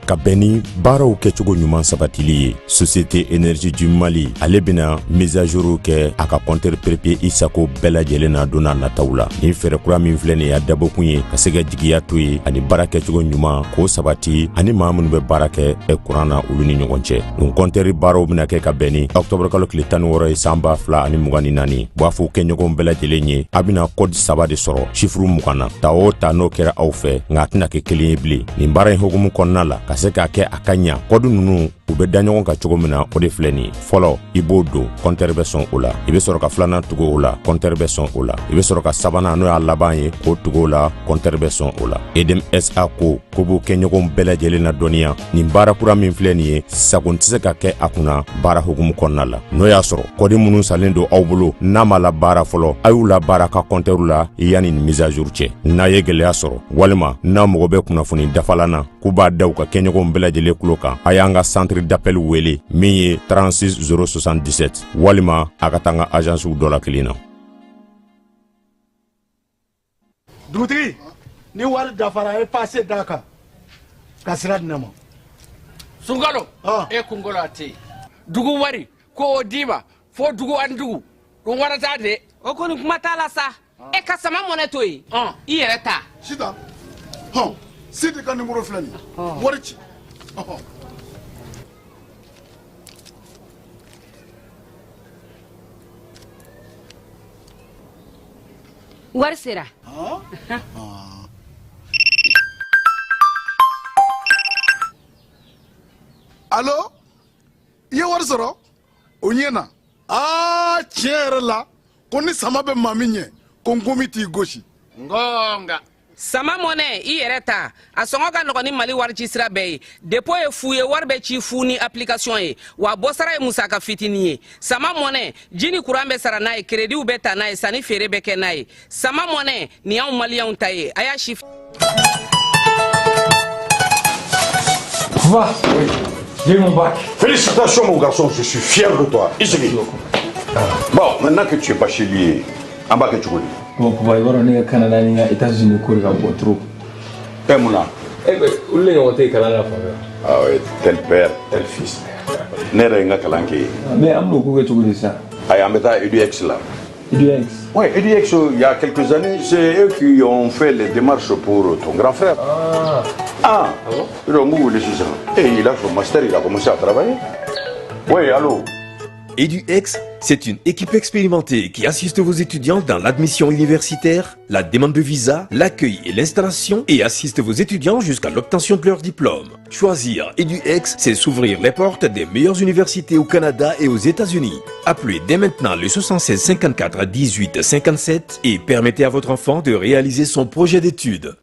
Ka bɛn ni baaraw kɛcogo ɲuman sabatili ye, Société Énergie du Mali ale bɛna mise à jour kɛ a ka compteur prépayé i sago bɛɛ lajɛlen na don n'a nataw la. Nin fɛɛrɛ kura min filɛ nin y'a dabɔkun ye ka se ka jigiya to ye ani baara kɛcogo ɲuman k'o sabati ani maa minnu bɛ baara kɛ kuran na, olu ni ɲɔgɔn cɛ. Nin compteur baaraw bɛna kɛ ka bɛn ni octobre kalo tile 16 ye, san 2024. B'a fɔ kɛɲɔgɔn bɛɛ lajɛlen ye, a bɛna code saba de sɔrɔ chiffre 20 na. Ta o ta, n'o kɛra aw fɛ, nka a tɛna kɛ kelen ye bilen. Nin baara in hukumu kɔnɔna la, ka se k'a kɛ a ka ɲa, code ninnu u bɛ da ɲɔgɔn kan cogo min na, o de filɛ nin ye. Fɔlɔ, i b'o don, compteur bɛ sɔn o la. I bɛ sɔrɔ ka filanan tugu o la, compteur bɛ sɔn o la. I bɛ sɔrɔ ka sabanan, n'o y'a laban ye, k'o tugu o la, compteur bɛ sɔn o la. EDM SA ko ko b'o kɛɲɔgɔnw bɛɛ lajɛlen na dɔnniya, nin baara kura min filɛ nin ye, sagon tɛ se ka kɛ a kunna baara hukumu kɔnɔna la. N'o y'a sɔrɔ code minnu salen don aw bolo, n'a ma la baara fɔlɔ, a y'u la baara ka compteur la yanni nin mise à jour cɛ. N'a ye gɛlɛya sɔrɔ walima n'a mago bɛ kunnafoni dafalan na, k'u b'a da u ka kɛɲɔgɔnw bɛɛ lajɛlen tulo kan, a y'an ka centre d'appel wele min ye 36 077, walima a ka taa an ka agencew dɔ la kelen na. Dugutigi, ni wari dafara, a ye passe d'a kan ka sira di ne ma. Sunkalo, e kunkolo a tɛ yen. Dugu wari ko o d'i ma fo dugu ani dugu ɗum warata de. O kɔni, kuma t'a la sa. E ka sama mɔnɛ to yen, i yɛrɛ ta. Sitan, hɔn, Sidi ka nimoro filɛ nin ye, wari ci, ɔhɔn. Wari sera. Alo, i ye wari sɔrɔ o ɲɛ na. Aa, tiɲɛ yɛrɛ la, ko ni sama bɛ maa min ɲɛ, ko nkomi t'i gosi. Ngonga. Sama mɔnɛ, i yɛrɛ ta, a sɔngɔ ka nɔgɔn ni Mali wari ci sira bɛɛ ye. Dépôt ye fu ye, wari bɛ ci fu ni application ye, wa bɔsara ye musaka fitinin ye. Sama mɔnɛ, ji ni kuran bɛ sara n'a ye, créditw bɛ ta n'a ye, sanni feere bɛ kɛ n'a ye. Sama mɔnɛ nin y'anw maliyɛnw ta ye. A y'a si. Va. Oui. J'ai eu mon bac. Félicitations, mon garçon, je suis fier de toi. Ici. Bon, maintenant que tu es bachelier, an b'a kɛ cogo di? Bon, papa, i b'a dɔn ne ka Canada ni n ka États-Unis ko de ka bon trop. Eh, mun na? Eh ben, olu de ɲɔgɔn tɛ yen kalan na fan bɛɛ. Ah ouais, tel père, tel fils. Ne yɛrɛ ye n ka kalan kɛ yen. Mais an bɛn'o ko kɛ cogo di sisan? Ayi, an bɛ taa EDUX la. EDUX. Oui, EDUX, il y a quelques années, c'est eux qui ont fait les démarches pour ton grand frère. Ah. Ah, Ah bon? Ils ont wele sisan. Et il a son master, il a commencé à travailler. Oui, allô? EduX, c'est une équipe expérimentée qui assiste vos étudiants dans l'admission universitaire, la demande de visa, l'accueil et l'installation et assiste vos étudiants jusqu'à l'obtention de leur diplôme. Choisir EduX, c'est s'ouvrir les portes des meilleures universités au Canada et aux États-Unis. Appelez dès maintenant le 76 54 18 57 et permettez à votre enfant de réaliser son projet d'études.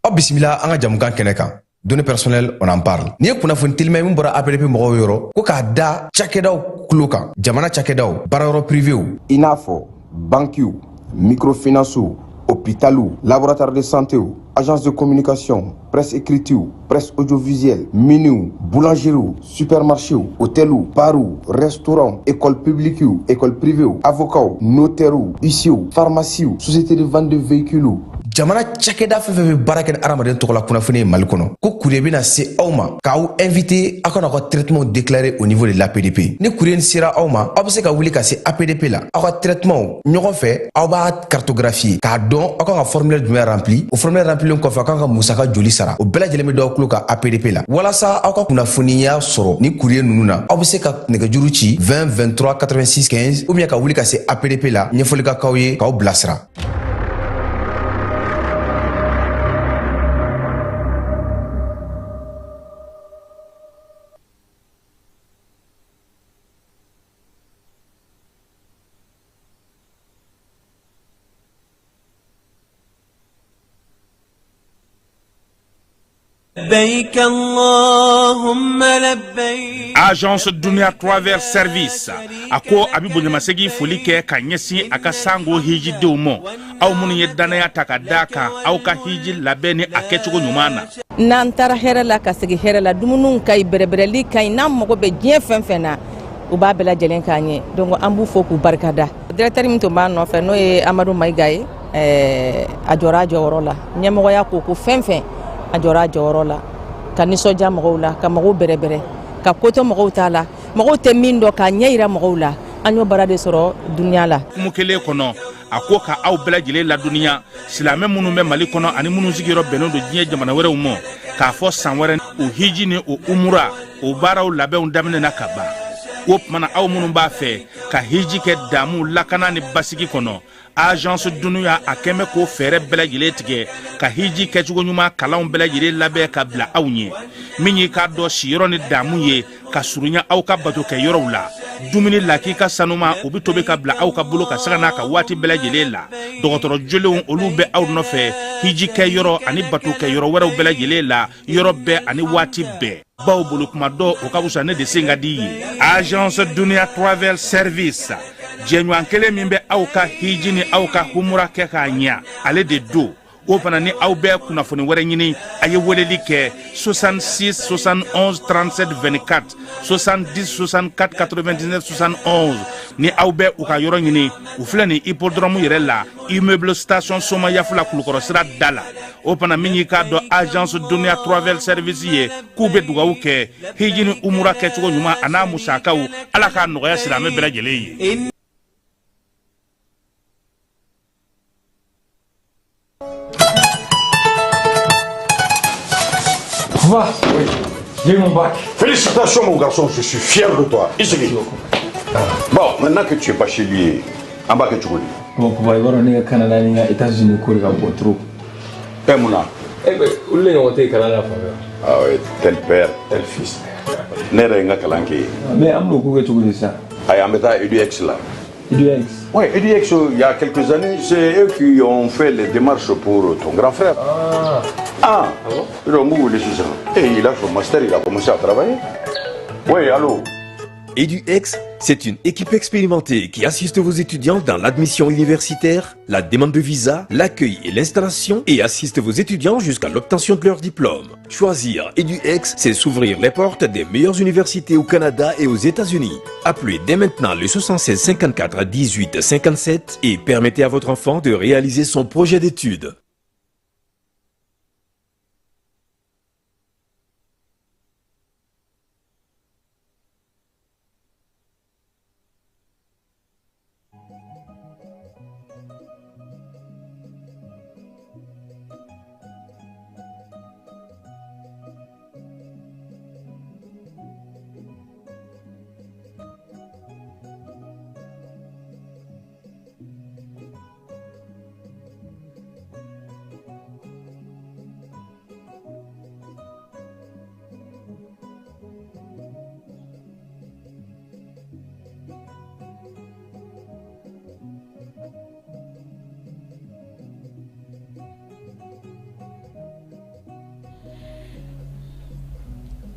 Aw bisimila an ka jamukan kɛnɛ kan, Données personnelles, on en parle. N'i ye kunnafoni telima min bɔra APDP mɔgɔw yɔrɔ, ko k'a da cakɛdaw kulo kan, jamana cakɛdaw, baarayɔrɔ privéw, i n'a fɔ bankiw, microfinancew, hôpitaliw, laboratoire de santéw, agence de communication, presse écritew, presse audiovisuelle, miniw, boulangeriew, supermarchéw, hôteliw, barw, restaurant, école publiquew, école privéw, avocats, notairew, huissierw, pharmaciew, société de vente de véhicules, jamana cakɛda fɛn fɛn bɛ baara kɛ ni adamaden tɔgɔ la kunnafoni ye Mali kɔnɔ, ko courrier bɛna se aw ma k'aw invité aw ka n'aw ka traitement déclarer au niveau de l'APDP. Ni courrier nin sera aw ma, aw bɛ se ka wuli ka se APDP la, aw ka traitement ɲɔgɔn fɛ, aw b'a cartographier k'a dɔn aw kan ka formulaire jumɛn rempli. O formulaire remplilen kɔfɛ, aw kan ka musaka joli sara, o bɛɛ lajɛlen bɛ d'aw tulo kan APDP la. Walasa aw ka kunnafoniya sɔrɔ ni courrier ninnu na, aw bɛ se ka nɛgɛjuru ci 20 23 86 15 ou bien ka wuli ka se APDP la, ɲɛfɔli ka k'aw ye k'aw bilasira. لبيك اللهم لبيك. Agence Dunia Travel Service a ko a bɛ bonyamasegin foli kɛ ka ɲɛsin a ka sango hijidenw ma, aw minnu ye dannaya ta ka da kan aw ka hiji labɛn ni a kɛcogo ɲuman na. N'an taara hɛrɛ la ka segin hɛrɛ la, dumuniw ka ɲi, bɛrɛbɛrɛli ka ɲi, n'an mago bɛ diɲɛ fɛn fɛn na, u b'a bɛɛ lajɛlen k'an ye. Donc an b'u fo k'u barikada. Directeur min tun b'a nɔfɛ, n'o ye Amadu Mayiga ye, a jɔra a jɔyɔrɔ la. Ɲɛmɔgɔya ko ko fɛn fɛn, a jɔra a jɔyɔrɔ la ka nisɔndiya mɔgɔw la, ka mɔgɔw bɛrɛbɛrɛ, ka ko to mɔgɔw t'a la, mɔgɔw tɛ min dɔn, k'a ɲɛ yira mɔgɔw la. An y'o baara de sɔrɔ dunuya la. Hukumu kelen kɔnɔ, a ko ka aw bɛɛ lajɛlen ladɔnniya, silamɛ minnu bɛ Mali kɔnɔ ani minnu sigiyɔrɔ bɛnnen don diɲɛ jamana wɛrɛw ma, k'a fɔ san wɛrɛ o hiji ni o umura o baaraw labɛnw daminɛna ka ban. O tuma na, aw minnu b'a fɛ ka hiji kɛ damu, lakana ni basigi kɔnɔ, Agence Dunuya a kɛn bɛ k'o fɛɛrɛ bɛɛ lajɛlen tigɛ ka hiji kɛcogo ɲuman kalanw bɛɛ lajɛlen labɛn ka bila aw ɲɛ. Min y'i k'a dɔn siyɔrɔ ni damu ye ka surunya aw ka batokɛ yɔrɔw la, dumuni lakika sanuma o bɛ tobi ka bila aw ka bolo ka sanga n'a ka waati bɛɛ lajɛlen la. Dɔgɔtɔrɔ jolenw olu bɛ aw nɔfɛ hiji kɛ yɔrɔ ani batokɛ yɔrɔ wɛrɛw bɛɛ lajɛlen la, yɔrɔ bɛɛ ani waati bɛɛ. Baw bolo kuma dɔ o ka fisa ne de sen ka di ye. Agence Dunuya Travel Service, jɛɲɔgɔn kelen min bɛ aw ka hiji ni aw ka humura kɛ k'a ɲa, ale de don. O fana ni aw bɛ kunnafoni wɛrɛ ɲini, a ye weleli kɛ 66 71 37 24, 70 64 99 71. Ni aw bɛ u ka yɔrɔ ɲini, u filɛ nin hippodrome yɛrɛ la, immeuble station Somayafula, Kulukɔrɔ sira da la. O fana min y'i k'a dɔn Agence Dunuya Travel Service ye, k'u bɛ dugawu kɛ hiji ni umura kɛcogo ɲuman a n'a musakaw, Ala k'a nɔgɔya silamɛ bɛɛ lajɛlen ye. Va. Oui. J'ai eu mon bac. Félicitations mon garçon, je suis fier de toi. I sigi. Bon, maintenant que tu es bachelier, an b'a kɛ cogo di? Bon papa, i b'a dɔn ne ka Canada ni n ka États-Unis ko de ka bon trop. Ɛ, mun na? Eh ben, olu de ɲɔgɔn tɛ yen kalan na fan bɛɛ. Ah ouais, tel père, tel fils. Ne yɛrɛ ye n ka kalan kɛ yen. Mais an bɛn'o ko kɛ cogo di sisan? Ayi, an bɛ taa EDUX la. EDUX? Oui, EDUX, il y a quelques années, c'est eux qui ont fait les démarches pour ton grand frère. Ah. Ah, ah bon? Donc, vous voulez ça. Et il a son master, il a commencé à travailler. Oui, allô? EduX, c'est une équipe expérimentée qui assiste vos étudiants dans l'admission universitaire, la demande de visa, l'accueil et l'installation et assiste vos étudiants jusqu'à l'obtention de leur diplôme. Choisir EduX, c'est s'ouvrir les portes des meilleures universités au Canada et aux États-Unis. Appelez dès maintenant le 76 54 18 57 et permettez à votre enfant de réaliser son projet d'études.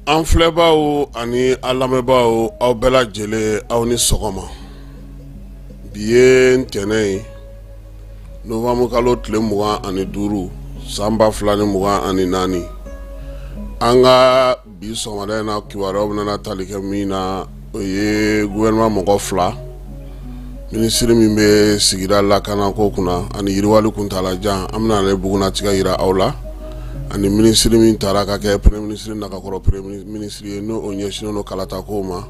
An filɛbaaw ani an lamɛnbaaw, aw bɛɛ lajɛlen, aw ni sɔgɔma. Bi ye ntɛnɛn ye, nowanburu kalo tile 25 san 2024. An ka bi sɔgɔmada in na kibaruyaw bɛna tali kɛ min na, o ye gouvernement mɔgɔ fila, minisiri min bɛ sigida lakanako kunna ani yiriwali kuntaalajan, an bɛna ale bugunnatigɛ jira aw la, ani minisiri min taara ka kɛ premier ministre nagakɔrɔ premier ministre ye, n'o ɲɛsinnen don kalatakow ma.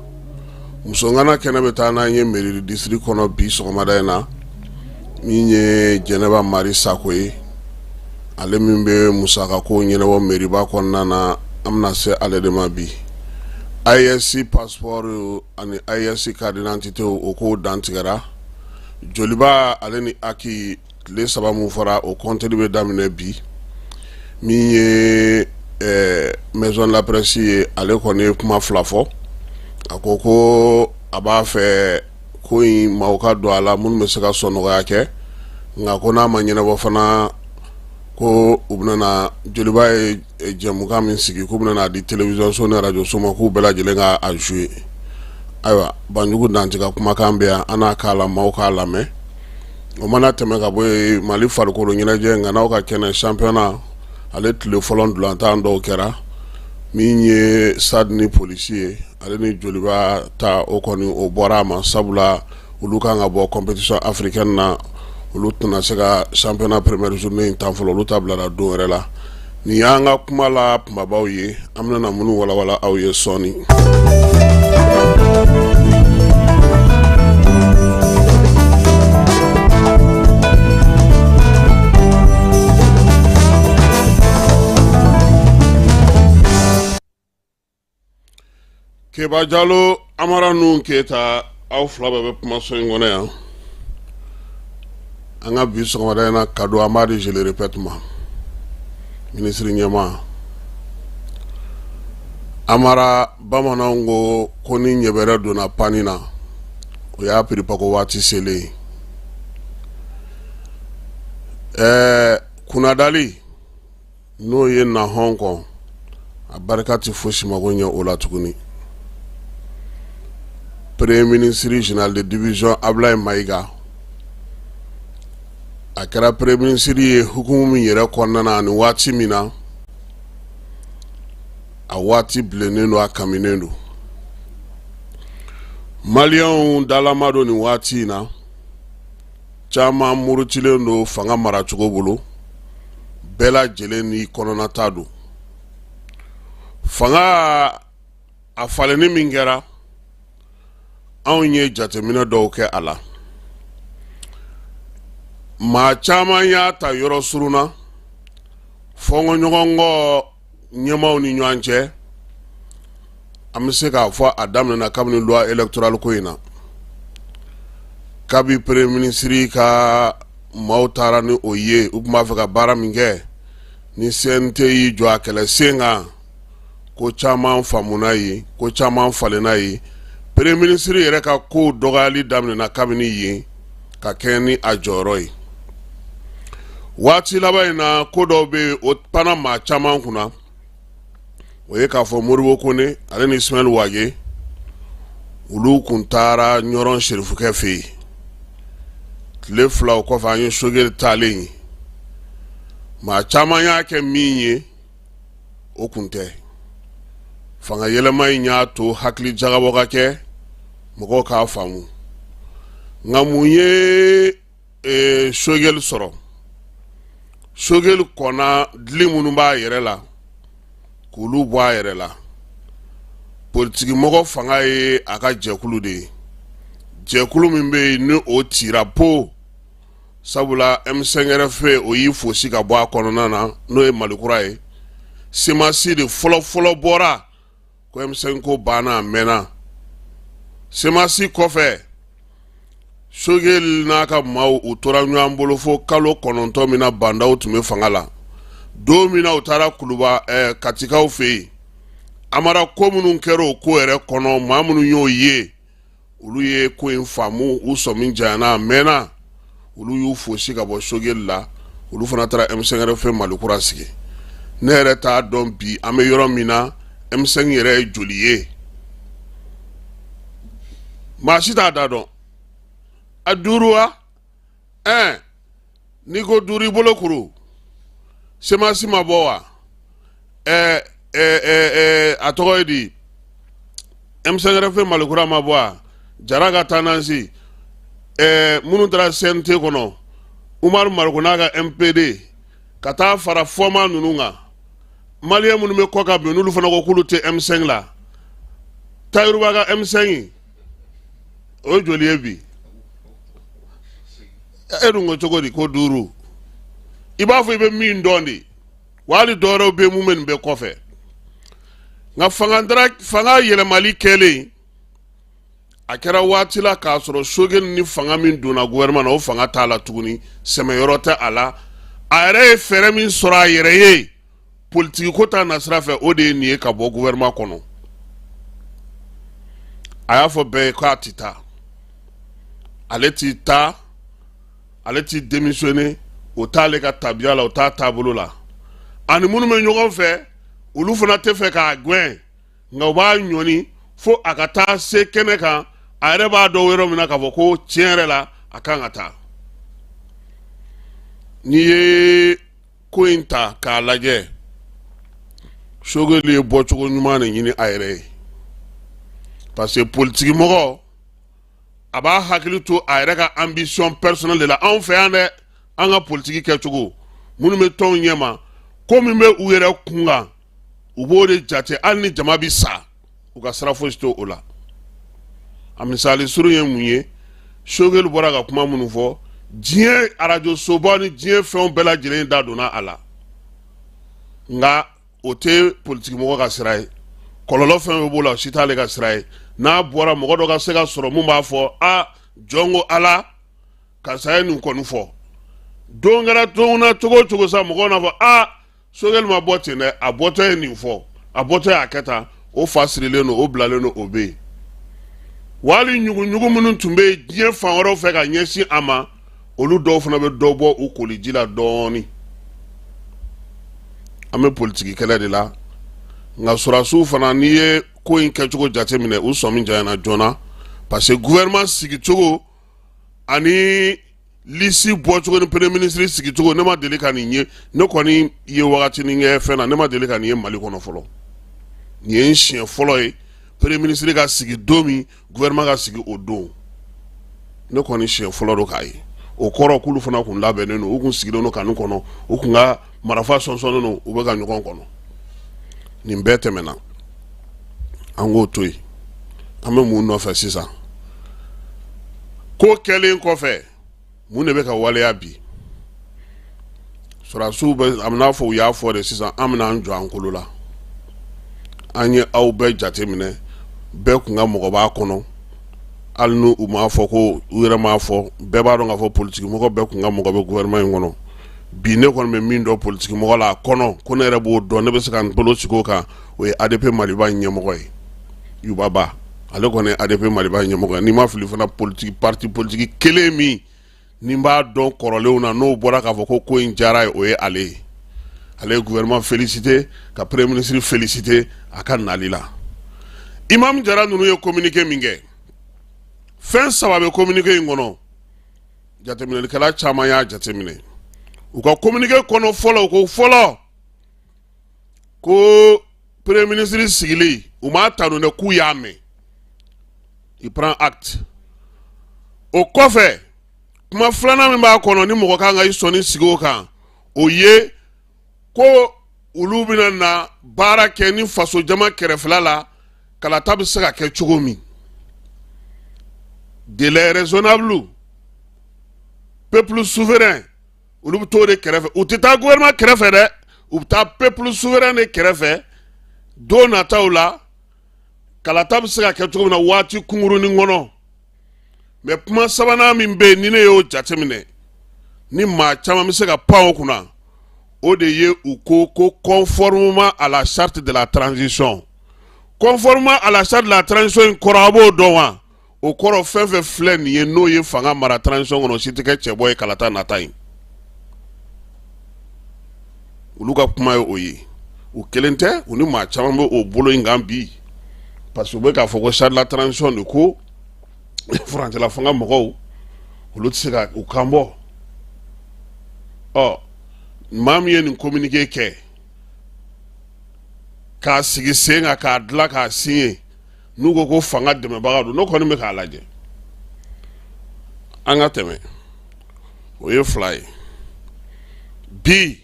Musoŋana kɛnɛ bɛ taa n'an ye mairie district kɔnɔ bi sɔgɔmada in na, min ye Jɛnɛba Mari Sako ye, ale min bɛ musakako ɲɛnabɔ meriba kɔnɔna na, an bɛna se ale de ma bi. AES passeport ani AES carte d'identité, o kow dantigɛra. Joliba ale ni HAC, tile saba min fɔra, o kɔnteli bɛ daminɛ bi. Min ye maison de la presse ye, ale kɔni ye kuma fila fɔ. A ko ko a b'a fɛ ko in maaw ka don a la minnu bɛ se ka sɔnnɔgɔya kɛ, nka ko n'a ma ɲɛnabɔ fana, ko u bɛna Joliba ye jɛmukan min sigi, k'u bɛna di télévision so ni radio so ma, k'u bɛɛ lajɛlen ka a jouer. Ayiwa, Banjugu Dante ka kumakan bɛ yan, an n'a k'a la, maaw k'a lamɛn. O mana tɛmɛ ka bɔ yen, Mali farikolo ɲɛnajɛ ŋanaw ka kɛnɛ championnat, ale tile fɔlɔ ntolatan dɔw kɛra. Min ye Stade ni Polisi ye, ale ni Joliba ta, o kɔni o bɔra a ma, sabula olu kan ka bɔ compétition africaine na, olu tɛna se ka championnat première journée in tan fɔlɔ, olu ta bilara don wɛrɛ la. Nin y'an ka kuma la kunbabaw ye, an bɛna minnu walawala aw ye sɔɔni. Keba Jalo, Amara Nuhun Keyita, aw fila bɛɛ bɛ kumaso in kɔnɔ yan. An ka bi sɔgɔmada in na cadeau, an b'a di je le répète ma, minisiri ɲɛmaa Amara. Bamananw ko ko ni ɲɛbɛrɛ donna pani na, o y'a piripako waati selen ye. Ɛɛ, kunnadali n'o ye na hɔn kɔn, a barika tɛ fosi mago ɲɛ o la tuguni. Premier ministre général de division Ablaye Mayiga, a kɛra premier ministre ye hukumu min yɛrɛ kɔnɔna na ani waati min na, a waati bilennen don, a kaminen don. Maliyɛnw dalama don nin waati in na, caman murutilen don fanga maracogo bolo, bɛɛ lajɛlen n'i kɔnɔnata don. Fanga a falenni min kɛra, anw ye jateminɛ dɔw kɛ a la. Maa caman y'a ta yɔrɔ surun na, fɔnkɔɲɔgɔnkɔ ɲɛmaaw ni ɲɔgɔn cɛ. An bɛ se k'a fɔ a daminɛna kabini loi électorale ko in na, kabi premier ministre ka maaw taara ni o ye, u tun b'a fɛ ka baara min kɛ ni CNT y'i jɔ a kɛlɛ sen kan, ko caman faamuna yen, ko caman falenna yen. Premier ministre yɛrɛ ka kow dɔgɔyali daminɛna kabini yen ka kɛɲɛ ni a jɔyɔrɔ ye. Waati laban in na, ko dɔw bɛ yen, o panna maa caman kunna. O ye k'a fɔ Modibo Kone ale ni Ismaël Wagué, olu kun taara Ɲɔrɔn serifukɛ fɛ yen. Tile 2 o kɔfɛ, an ye Choguel taalen ye. Maa caman y'a kɛ min ye, o kun tɛ. Fanga yɛlɛma in y'a to hakili jagabɔ ka kɛ, mɔgɔw k'a faamu. Nka mun ye Choguel sɔrɔ? Choguel kɔnna dili minnu b'a yɛrɛ la k'olu bɔ a yɛrɛ la. Politikimɔgɔ fanga ye a ka jɛkulu de ye, jɛkulu min bɛ yen ni o tira po, sabula M5 RFP, o y'i fosi ka bɔ a kɔnɔna na, n'o ye Malikura ye. CMAS de fɔlɔ fɔlɔ bɔra ko M5 ko banna, a mɛnna. CMAS kɔfɛ, Choguel n'a ka maaw, u tora ɲɔgɔn bolo fo kalo 9 min na Bah N'Daw tun bɛ fanga la. Don min na u taara Kuluba Katikaw fɛ yen, Amara, ko minnu kɛra o ko yɛrɛ kɔnɔ, maa minnu y'o ye, olu ye ko in faamu, u sɔmi janyana, a mɛnna. Olu y'u fosi ka bɔ Choguel la, olu fana taara M5 RFP Malikura sigi. Ne yɛrɛ t'a dɔn bi an bɛ yɔrɔ min na, M5 yɛrɛ ye joli ye, maa si t'a da dɔn. A duuru wa? Ɛn, n'i ko duuru, i bolo kuru. CMAS ma bɔ wa? Ɛɛ ɛɛ ɛɛ a tɔgɔ ye di, M5 RFP Malikura ma bɔ wa? Jara ka tendance, ɛɛ, minnu taara CNT kɔnɔ, Umaru Mariko n'a ka MPD, ka taa fara fɔma ninnu kan, maliyɛn minnu bɛ kɔ kan bi, n'olu fana ko k'olu tɛ M5 la, Tahirou Bah ka M5, o ye joli ye bi? E dun ko cogo di ko duuru? I b'a fɔ i bɛ min dɔn de wa, hali dɔwɛrɛw bɛ mun bɛ nin bɛɛ kɔfɛ. Nka fanga yɛlɛmali kɛlen, a kɛra waati la k'a sɔrɔ Choguel ni fanga min donna gouvernement na, o fanga t'a la tuguni, sɛmɛyɔrɔ tɛ a la. A yɛrɛ ye fɛɛrɛ min sɔrɔ a yɛrɛ ye politiki ko ta nasira fɛ, o de ye nin ye ka bɔ gouvernement kɔnɔ. A y'a fɔ bɛɛ ye k'a tɛ taa, ale tɛ taa, ale tɛ démissionner, o t'ale ka tabiya la, o t'a taabolo la. Ani minnu bɛ ɲɔgɔn fɛ, olu fana tɛ fɛ k'a gɛn, nka u b'a ɲɔni fo a ka taa se kɛnɛ kan, a yɛrɛ b'a dɔn yɔrɔ min na k'a fɔ ko tiɲɛ yɛrɛ la, a kan ka taa. N'i ye ko in ta k'a lajɛ, Choguel ye bɔcogo ɲuman de ɲini a yɛrɛ ye, parce que politikimɔgɔ A b'a hakili to a yɛrɛ ka ambition personnelle de la. Anw fɛ yan dɛ, an ka politiki kɛcogo, minnu bɛ tɔnw ɲɛma, ko min bɛ u yɛrɛ kun kan, u b'o de jate. Hali ni jama bɛ sa, u ka sira fosi t'o o la. A misali surun ye mun ye? Choguel bɔra ka kuma minnu fɔ, diɲɛ arajosobaw ni diɲɛ fɛnw bɛɛ lajɛlen da donna a la, nka o tɛ politikimɔgɔ ka sira ye. Kɔlɔlɔ fɛn bɛɛ b'o la, o si t'ale ka sira ye. N'a bɔra, mɔgɔ dɔ ka se ka sɔrɔ mun b'a fɔ: a jɔn ko ala, karisa ye nin kɔni fɔ. Don kɛra don na cogo o cogo sa, mɔgɔw n'a fɔ: a Choguel ma bɔ ten dɛ, a bɔtɔ ye nin fɔ, a bɔtɔ y'a kɛ tan. O fa sirilen don, o bilalen don, o bɛ yen. Wa hali ɲuguɲugu minnu tun bɛ yen diɲɛ fan wɛrɛw fɛ ka ɲɛsin a ma, olu dɔw fana bɛ dɔ bɔ u koliji la dɔɔnin. An bɛ politiki kɛlɛ de la, nka sɔrɔdasiw fana, n'i ye ko in kɛcogo jateminɛ, u sɔmi janyana joona, parce que gouvernement sigicogo ani lisi bɔcogo ni premier ministre sigicogo, ne ma deli ka nin ye. Ne kɔni ye wagatinin kɛ fɛn na, ne ma deli ka nin ye Mali kɔnɔ fɔlɔ. Nin ye n siɲɛ fɔlɔ ye, premier ministre ka sigi don min, gouvernement ka sigi o don, ne kɔni siɲɛ fɔlɔ don k'a ye. O kɔrɔ k'olu fana kun labɛnnen don, u kun sigilen don kanu kɔnɔ, u kun ka marafa sɔnsɔnnen don, u bɛ ka ɲɔgɔn kɔnɔ. Nin bɛɛ tɛmɛna, an k'o to yen. An bɛ mun nɔfɛ sisan? Ko kɛlen kɔfɛ, mun de bɛ ka waleya bi? Sɔrɔdasiw bɛ a bɛna fɔ, u y'a fɔ de sisan: an bɛna an jɔ an kolo la. An ye aw bɛɛ jateminɛ, bɛɛ kun ka mɔgɔ b'a kɔnɔ. Hali n'u u m'a fɔ ko u yɛrɛ m'a fɔ, bɛɛ b'a dɔn k'a fɔ politiki mɔgɔ bɛɛ kun ka mɔgɔ bɛ gouvernement in kɔnɔ bi. Ne kɔni bɛ min dɔn politiki mɔgɔ la a kɔnɔ, ko ne yɛrɛ b'o dɔn, ne bɛ se ka n bolo sigi o kan, o ye ADP Maliba ɲɛmɔgɔ ye, Yuba Ba. Ale kɔni ye ADP Maliba ɲɛmɔgɔ ye. N'i ma fili fana, politiki parti politiki kelen min ni b'a dɔn kɔrɔlenw na, n'o bɔra k'a fɔ ko ko in diyara ye, o ye ale ye. Ale ye gouvernement félicité, ka premier ministre félicité a ka nali la. Imam Jara ninnu ye communiqué min kɛ, fɛn saba bɛ communiqué in kɔnɔ. Jateminɛlikɛla caman y'a jateminɛ u ka communiqué kɔnɔ. Fɔlɔ, u ko fɔlɔ ko premier ministre sigili, u m'a tanu dɛ, k'u y'a mɛn, il prend acte. O kɔfɛ, kuma filanan min b'a kɔnɔ ni mɔgɔ kan ka i sɔnni sigi o kan, o ye ko olu bɛna na baara kɛ ni fasojama kɛrɛfɛla la, kalata bɛ se ka kɛ cogo min, délai raisonnable, peuple souverain, olu bɛ t'o de kɛrɛfɛ. U tɛ taa gouvernement kɛrɛfɛ dɛ, u bɛ taa peuple souverain de kɛrɛfɛ. Don nataw la, kalata bɛ se ka kɛ cogo min na waati kunkurunin kɔnɔ. Mais kuma sabanan min bɛ yen ni ne y'o jateminɛ, ni maa caman bɛ se ka pan o kunna, o de ye u ko ko conformément à la charte de la transition. Conformément à la charte de la transition in kɔrɔ, a b'o dɔn wa? O kɔrɔ, fɛn fɛn filɛ nin ye, n'o ye fanga mara transition kɔnɔ, si tɛ kɛ cɛbɔ ye kalata nata in. Olu ka kuma ye o ye. U kelen tɛ, u ni maa caman bɛ o bolo in kan bi, parce que u bɛ k'a fɔ ko charte de la transition de ko furancɛla fanga mɔgɔw, olu tɛ se ka u kan bɔ. Ɔ, maa min ye nin communiqué kɛ k'a sigi sen kan, k'a dilan, k'a signé, n'u ko ko fanga dɛmɛbaga don, ne kɔni bɛ k'a lajɛ. An ka tɛmɛ. O ye fila ye. Bi,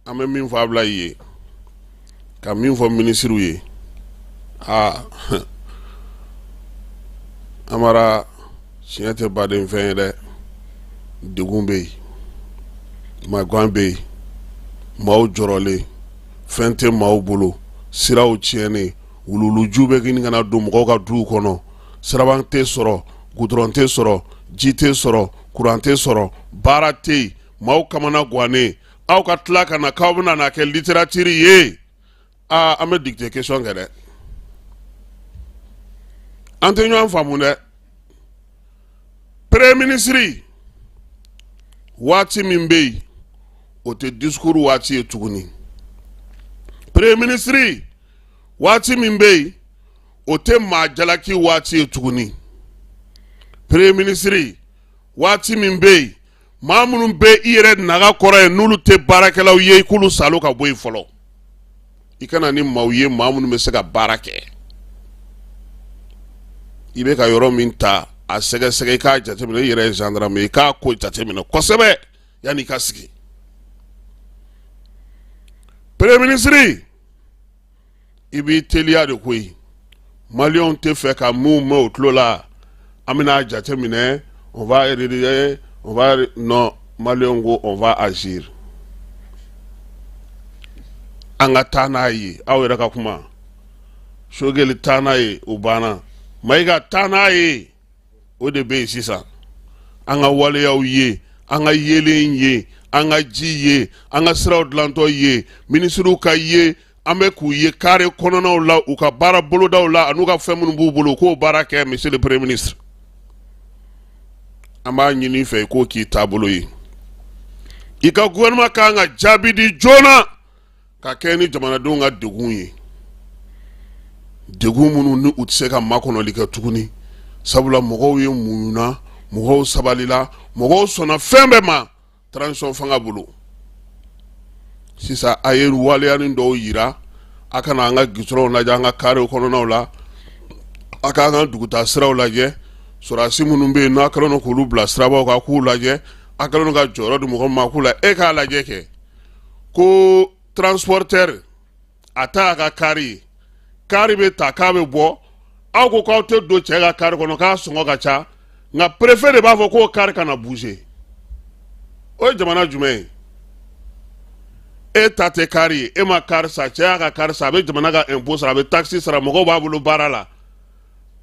an bɛ min fɔ Abulayi ye, ka min fɔ minisiriw ye, aa, Amara, tiɲɛ tɛ baden fɛn ye dɛ. Degun bɛ yen, magan bɛ yen, maaw jɔrɔlen, fɛn tɛ maaw bolo, siraw tiɲɛnen, wuluwulujiw bɛ ɲini ka na don mɔgɔw ka duw kɔnɔ, siraban tɛ sɔrɔ, gudɔrɔn tɛ sɔrɔ, ji tɛ sɔrɔ, kuran tɛ sɔrɔ, baara tɛ yen, maaw kamana gannen. Aw ka tila ka na k'aw bɛna n'a kɛ littérature ye, aa, an bɛ dictée question kɛ dɛ. An tɛ ɲɔgɔn faamu dɛ. Premier ministre, waati min bɛ yen, o tɛ discours waati ye tuguni. Premier ministre, waati min bɛ yen, o tɛ maa jalaki waati ye tuguni. Premier ministre, waati min bɛ yen, maa minnu bɛ i yɛrɛ naga kɔrɔ ye, n'olu tɛ baarakɛlaw ye, i k'olu salo ka bɔ yen fɔlɔ. I ka na ni maaw ye, maa minnu bɛ se ka baara kɛ. I bɛ ka yɔrɔ min ta, a sɛgɛsɛgɛ, i k'a jateminɛ. I yɛrɛ ye gendarme ye, i k'a ko jateminɛ kosɛbɛ yanni i ka sigi. Premier ministre, i b'i teliya de koyi. Maliyɛnw tɛ fɛ ka mun mɛn o tulo la. An bɛna jateminɛ, on va rédiger, on va, non, maliyɛnw ko on va agir. An ka taa n'a ye. Aw yɛrɛ ka kuma, Choguel, taa n'a ye, o banna. Mayiga, taa n'a ye, o de bɛ yen sisan. An ka waleyaw ye, an ka yeelen ye, an ka ji ye, an ka siraw dilantɔ ye, minisiriw ka ye, an bɛ k'u ye kare kɔnɔnaw la, u ka baara bolodaw la, an'u ka fɛn minnu b'u bolo, u k'o baara kɛ. Monsieur le premier ministre, an b'a ɲini i fɛ i k'o k'i taabolo ye. I ka gouvernement kan ka jaabi di joona ka kɛ ni jamanadenw ka degun ye, degun minnu ni u tɛ se ka makɔnɔli kɛ tuguni, sabula mɔgɔw ye muɲuna, mɔgɔw sabalila, mɔgɔw sɔnna fɛn bɛɛ ma transition fanga bolo. Sisan a ye waleyanin dɔw yira. A kana an ka gitɔrɔnw lajɛ, an ka karew kɔnɔnaw la, a k'an ka dugutaa siraw lajɛ. Sɔrɔdasi minnu bɛ yen n'a kɛlen don k'olu bila sirabaw kan, k'u lajɛ. A kɛlen don ka jɔyɔrɔ di mɔgɔ ma, k'u la. E k'a lajɛ kɛ ko transporteur, a ta a ka kari ye, kari bɛ ta k'a bɛ bɔ, aw ko k'aw tɛ don cɛ ka kari kɔnɔ k'a sɔngɔ ka ca, nka préfet de b'a fɔ k'o kari kana bouger. O ye jamana jumɛn ye? E ta tɛ kari ye, e ma kari san, cɛ y'a ka kari san, a bɛ jamana ka impôt sara, a bɛ taxe sara, mɔgɔw b'a bolo baara la,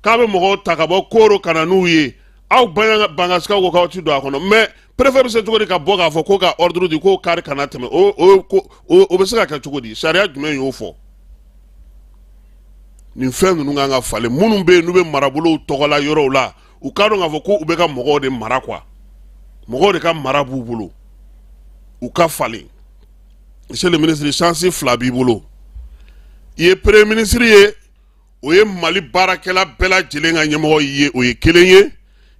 k'a bɛ mɔgɔw ta ka bɔ Koro ka na n'u ye. Aw Bangasikaw ko k'aw ti don a kɔnɔ, mais préfet bɛ se cogo di ka bɔ k'a fɔ ko ka ordre di k'o kari kana tɛmɛ? O bɛ se ka kɛ cogo di? Sariya jumɛn y'o fɔ? Nin fɛn ninnu kan ka falen. Minnu bɛ yen n'u bɛ marabolow tɔgɔla yɔrɔw la, u k'a dɔn k'a fɔ ko u bɛ ka mɔgɔw de mara quoi, mɔgɔw de ka mara b'u bolo, u ka falen. Monsieur le ministre, chance fila b'i bolo. I ye premier ministre ye, o ye Mali baarakɛla bɛɛ lajɛlen ka ɲɛmɔgɔ ye, o ye kelen ye.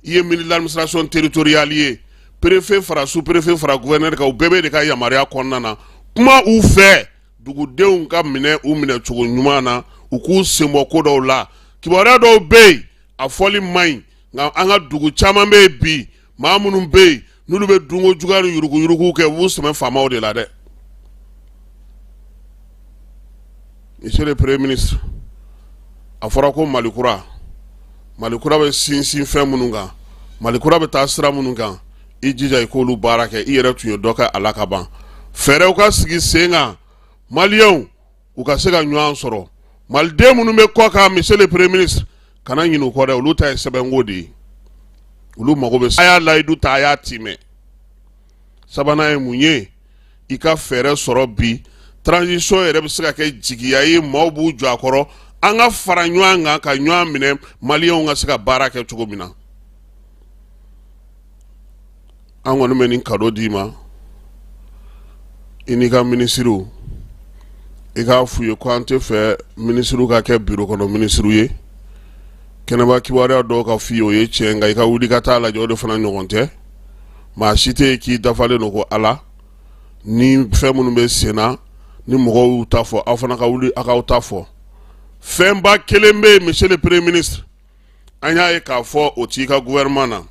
I ye ministre de l'administration territoriale ye, préfet fara sous préfet fara gouverneur kan, u bɛɛ bɛ de ka yamaruya kɔnɔna na. Kuma u fɛ, dugudenw ka minɛ, u minɛ cogo ɲuman na, u k'u senbɔ ko dɔw la. Kibaruya dɔw bɛ yen, a fɔli man ɲi, nka an ka dugu caman bɛ yen bi, maa minnu bɛ yen n'olu bɛ dunko juguya ni yuruguyurugu kɛ, u b'u sɛmɛ faamaw de la dɛ. Monsieur le premier ministre, a fɔra ko Mali kura, Mali kura bɛ sinsin fɛn minnu kan, Mali kura bɛ taa sira minnu kan, i jija i k'olu baara kɛ. I yɛrɛ tun ye dɔ kɛ a la ka ban. Fɛɛrɛw ka sigi sen kan, maliyɛnw u ka se ka ɲɔgɔn sɔrɔ. Maliden minnu bɛ kɔ kan, monsieur le premier ministre, kana ɲinɛ u kɔ dɛ. Olu ta ye sɛbɛnko de ye, olu mago bɛ. A y'a layidu ta, a y'a timɛ. Sabanan ye mun ye? I ka fɛɛrɛ sɔrɔ bi, transition yɛrɛ bɛ se ka kɛ jigiya ye, maaw b'u jɔ a kɔrɔ. An ka fara ɲɔgɔn kan ka ɲɔgɔn minɛ, maliyɛnw ka se ka baara kɛ cogo min na. An kɔni bɛ nin cadeau d'i ma, i n'i ka minisiriw. I k'a f'u ye ko an tɛ fɛ minisiriw ka kɛ biro kɔnɔ minisiriw ye. Kɛnɛba kibaruya dɔw ka f'i ye, o ye tiɲɛ, nka i ka wuli ka taa lajɛ, o de fana ɲɔgɔn tɛ. Maa si tɛ yen k'i dafalen don ko Ala. Ni fɛn minnu bɛ sen na, ni mɔgɔw y'u ta fɔ, aw fana ka wuli aw k'aw ta fɔ. Fɛnba kelen bɛ yen, monsieur le premier ministre, an y'a ye k'a fɔ o t'i ka gouvernement na,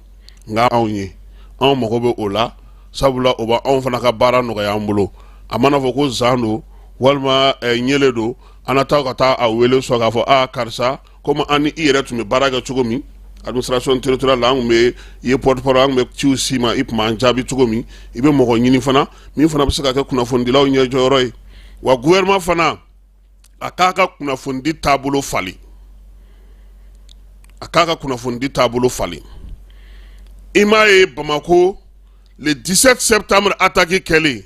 nka anw ye, anw mago bɛ o la, sabula o b'anw fana ka baara nɔgɔya an bolo. A mana fɔ ko zan don walima ɲele don, an na taa ka taa a wele sɔn k'a fɔ aa karisa, komi an ni i yɛrɛ tun bɛ baara kɛ cogo min administration territoriale la, an tun bɛ i ye porte parole, an tun bɛ ciw s'i ma, i tun b'an jaabi cogo min. I bɛ mɔgɔ ɲini fana min fana bɛ se ka kɛ kunnafonidilaw ɲɛjɔyɔrɔ ye. Wa gouvernement fana, a k'a ka kunnafonidi taabolo falen, a k'a ka kunnafonidi taabolo falen. I m'a ye Bamako le 17 septembre attaque kɛlen,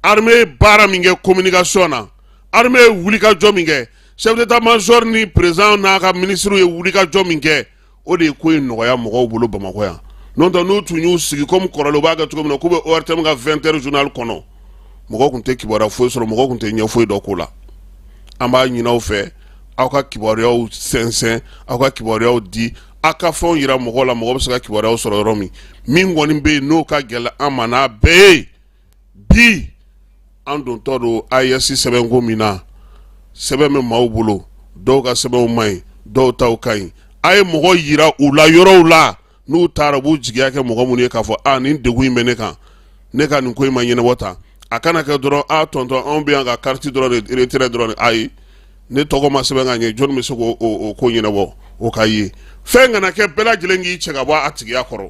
armée ye baara min kɛ communication na, armée ye wulikajɔ min kɛ, chef d'état major ni président n'a ka ministre ye wulikajɔ min kɛ, o de ye ko in nɔgɔya mɔgɔw bolo Bamakɔ yan. N'o tɛ, n'u tun y'u sigi komi kɔrɔlen u b'a kɛ cogo min na, k'u bɛ ORTM ka 20 heures journal kɔnɔ, mɔgɔw tun tɛ kibaruya foyi sɔrɔ, mɔgɔw tun tɛ ɲɛ foyi dɔn ko la. An b'a ɲini aw fɛ, aw ka kibaruyaw sɛnsɛn, aw ka kibaruyaw di, aw ka fɛnw yira mɔgɔw la, mɔgɔ bɛ se ka kibaruyaw sɔrɔ yɔrɔ min. Min kɔni bɛ yen n'o ka gɛlɛn an ma n'a bɛɛ ye bi, an dontɔ don AES sɛbɛnko min na, sɛbɛn bɛ maaw bolo, dɔw ka sɛbɛnw man ɲi, dɔw taw ka ɲi. A ye mɔgɔ yira u la yɔrɔw la, n'u taara u b'u jigiya kɛ mɔgɔ minnu ye k'a fɔ a nin degun in bɛ ne kan, ne ka nin ko in ma ɲɛnabɔ tan. A kana kɛ dɔrɔn a tɔntɔn anw bɛ yan ka carte dɔrɔn de retrait dɔrɔn. Ayi, ne tɔgɔ ma sɛbɛn ka ɲɛ, jɔnni bɛ se k'o ko ɲɛnabɔ? O ka ye fɛn kana kɛ bɛɛ lajɛlen k'i cɛ ka bɔ a tigiya kɔrɔ.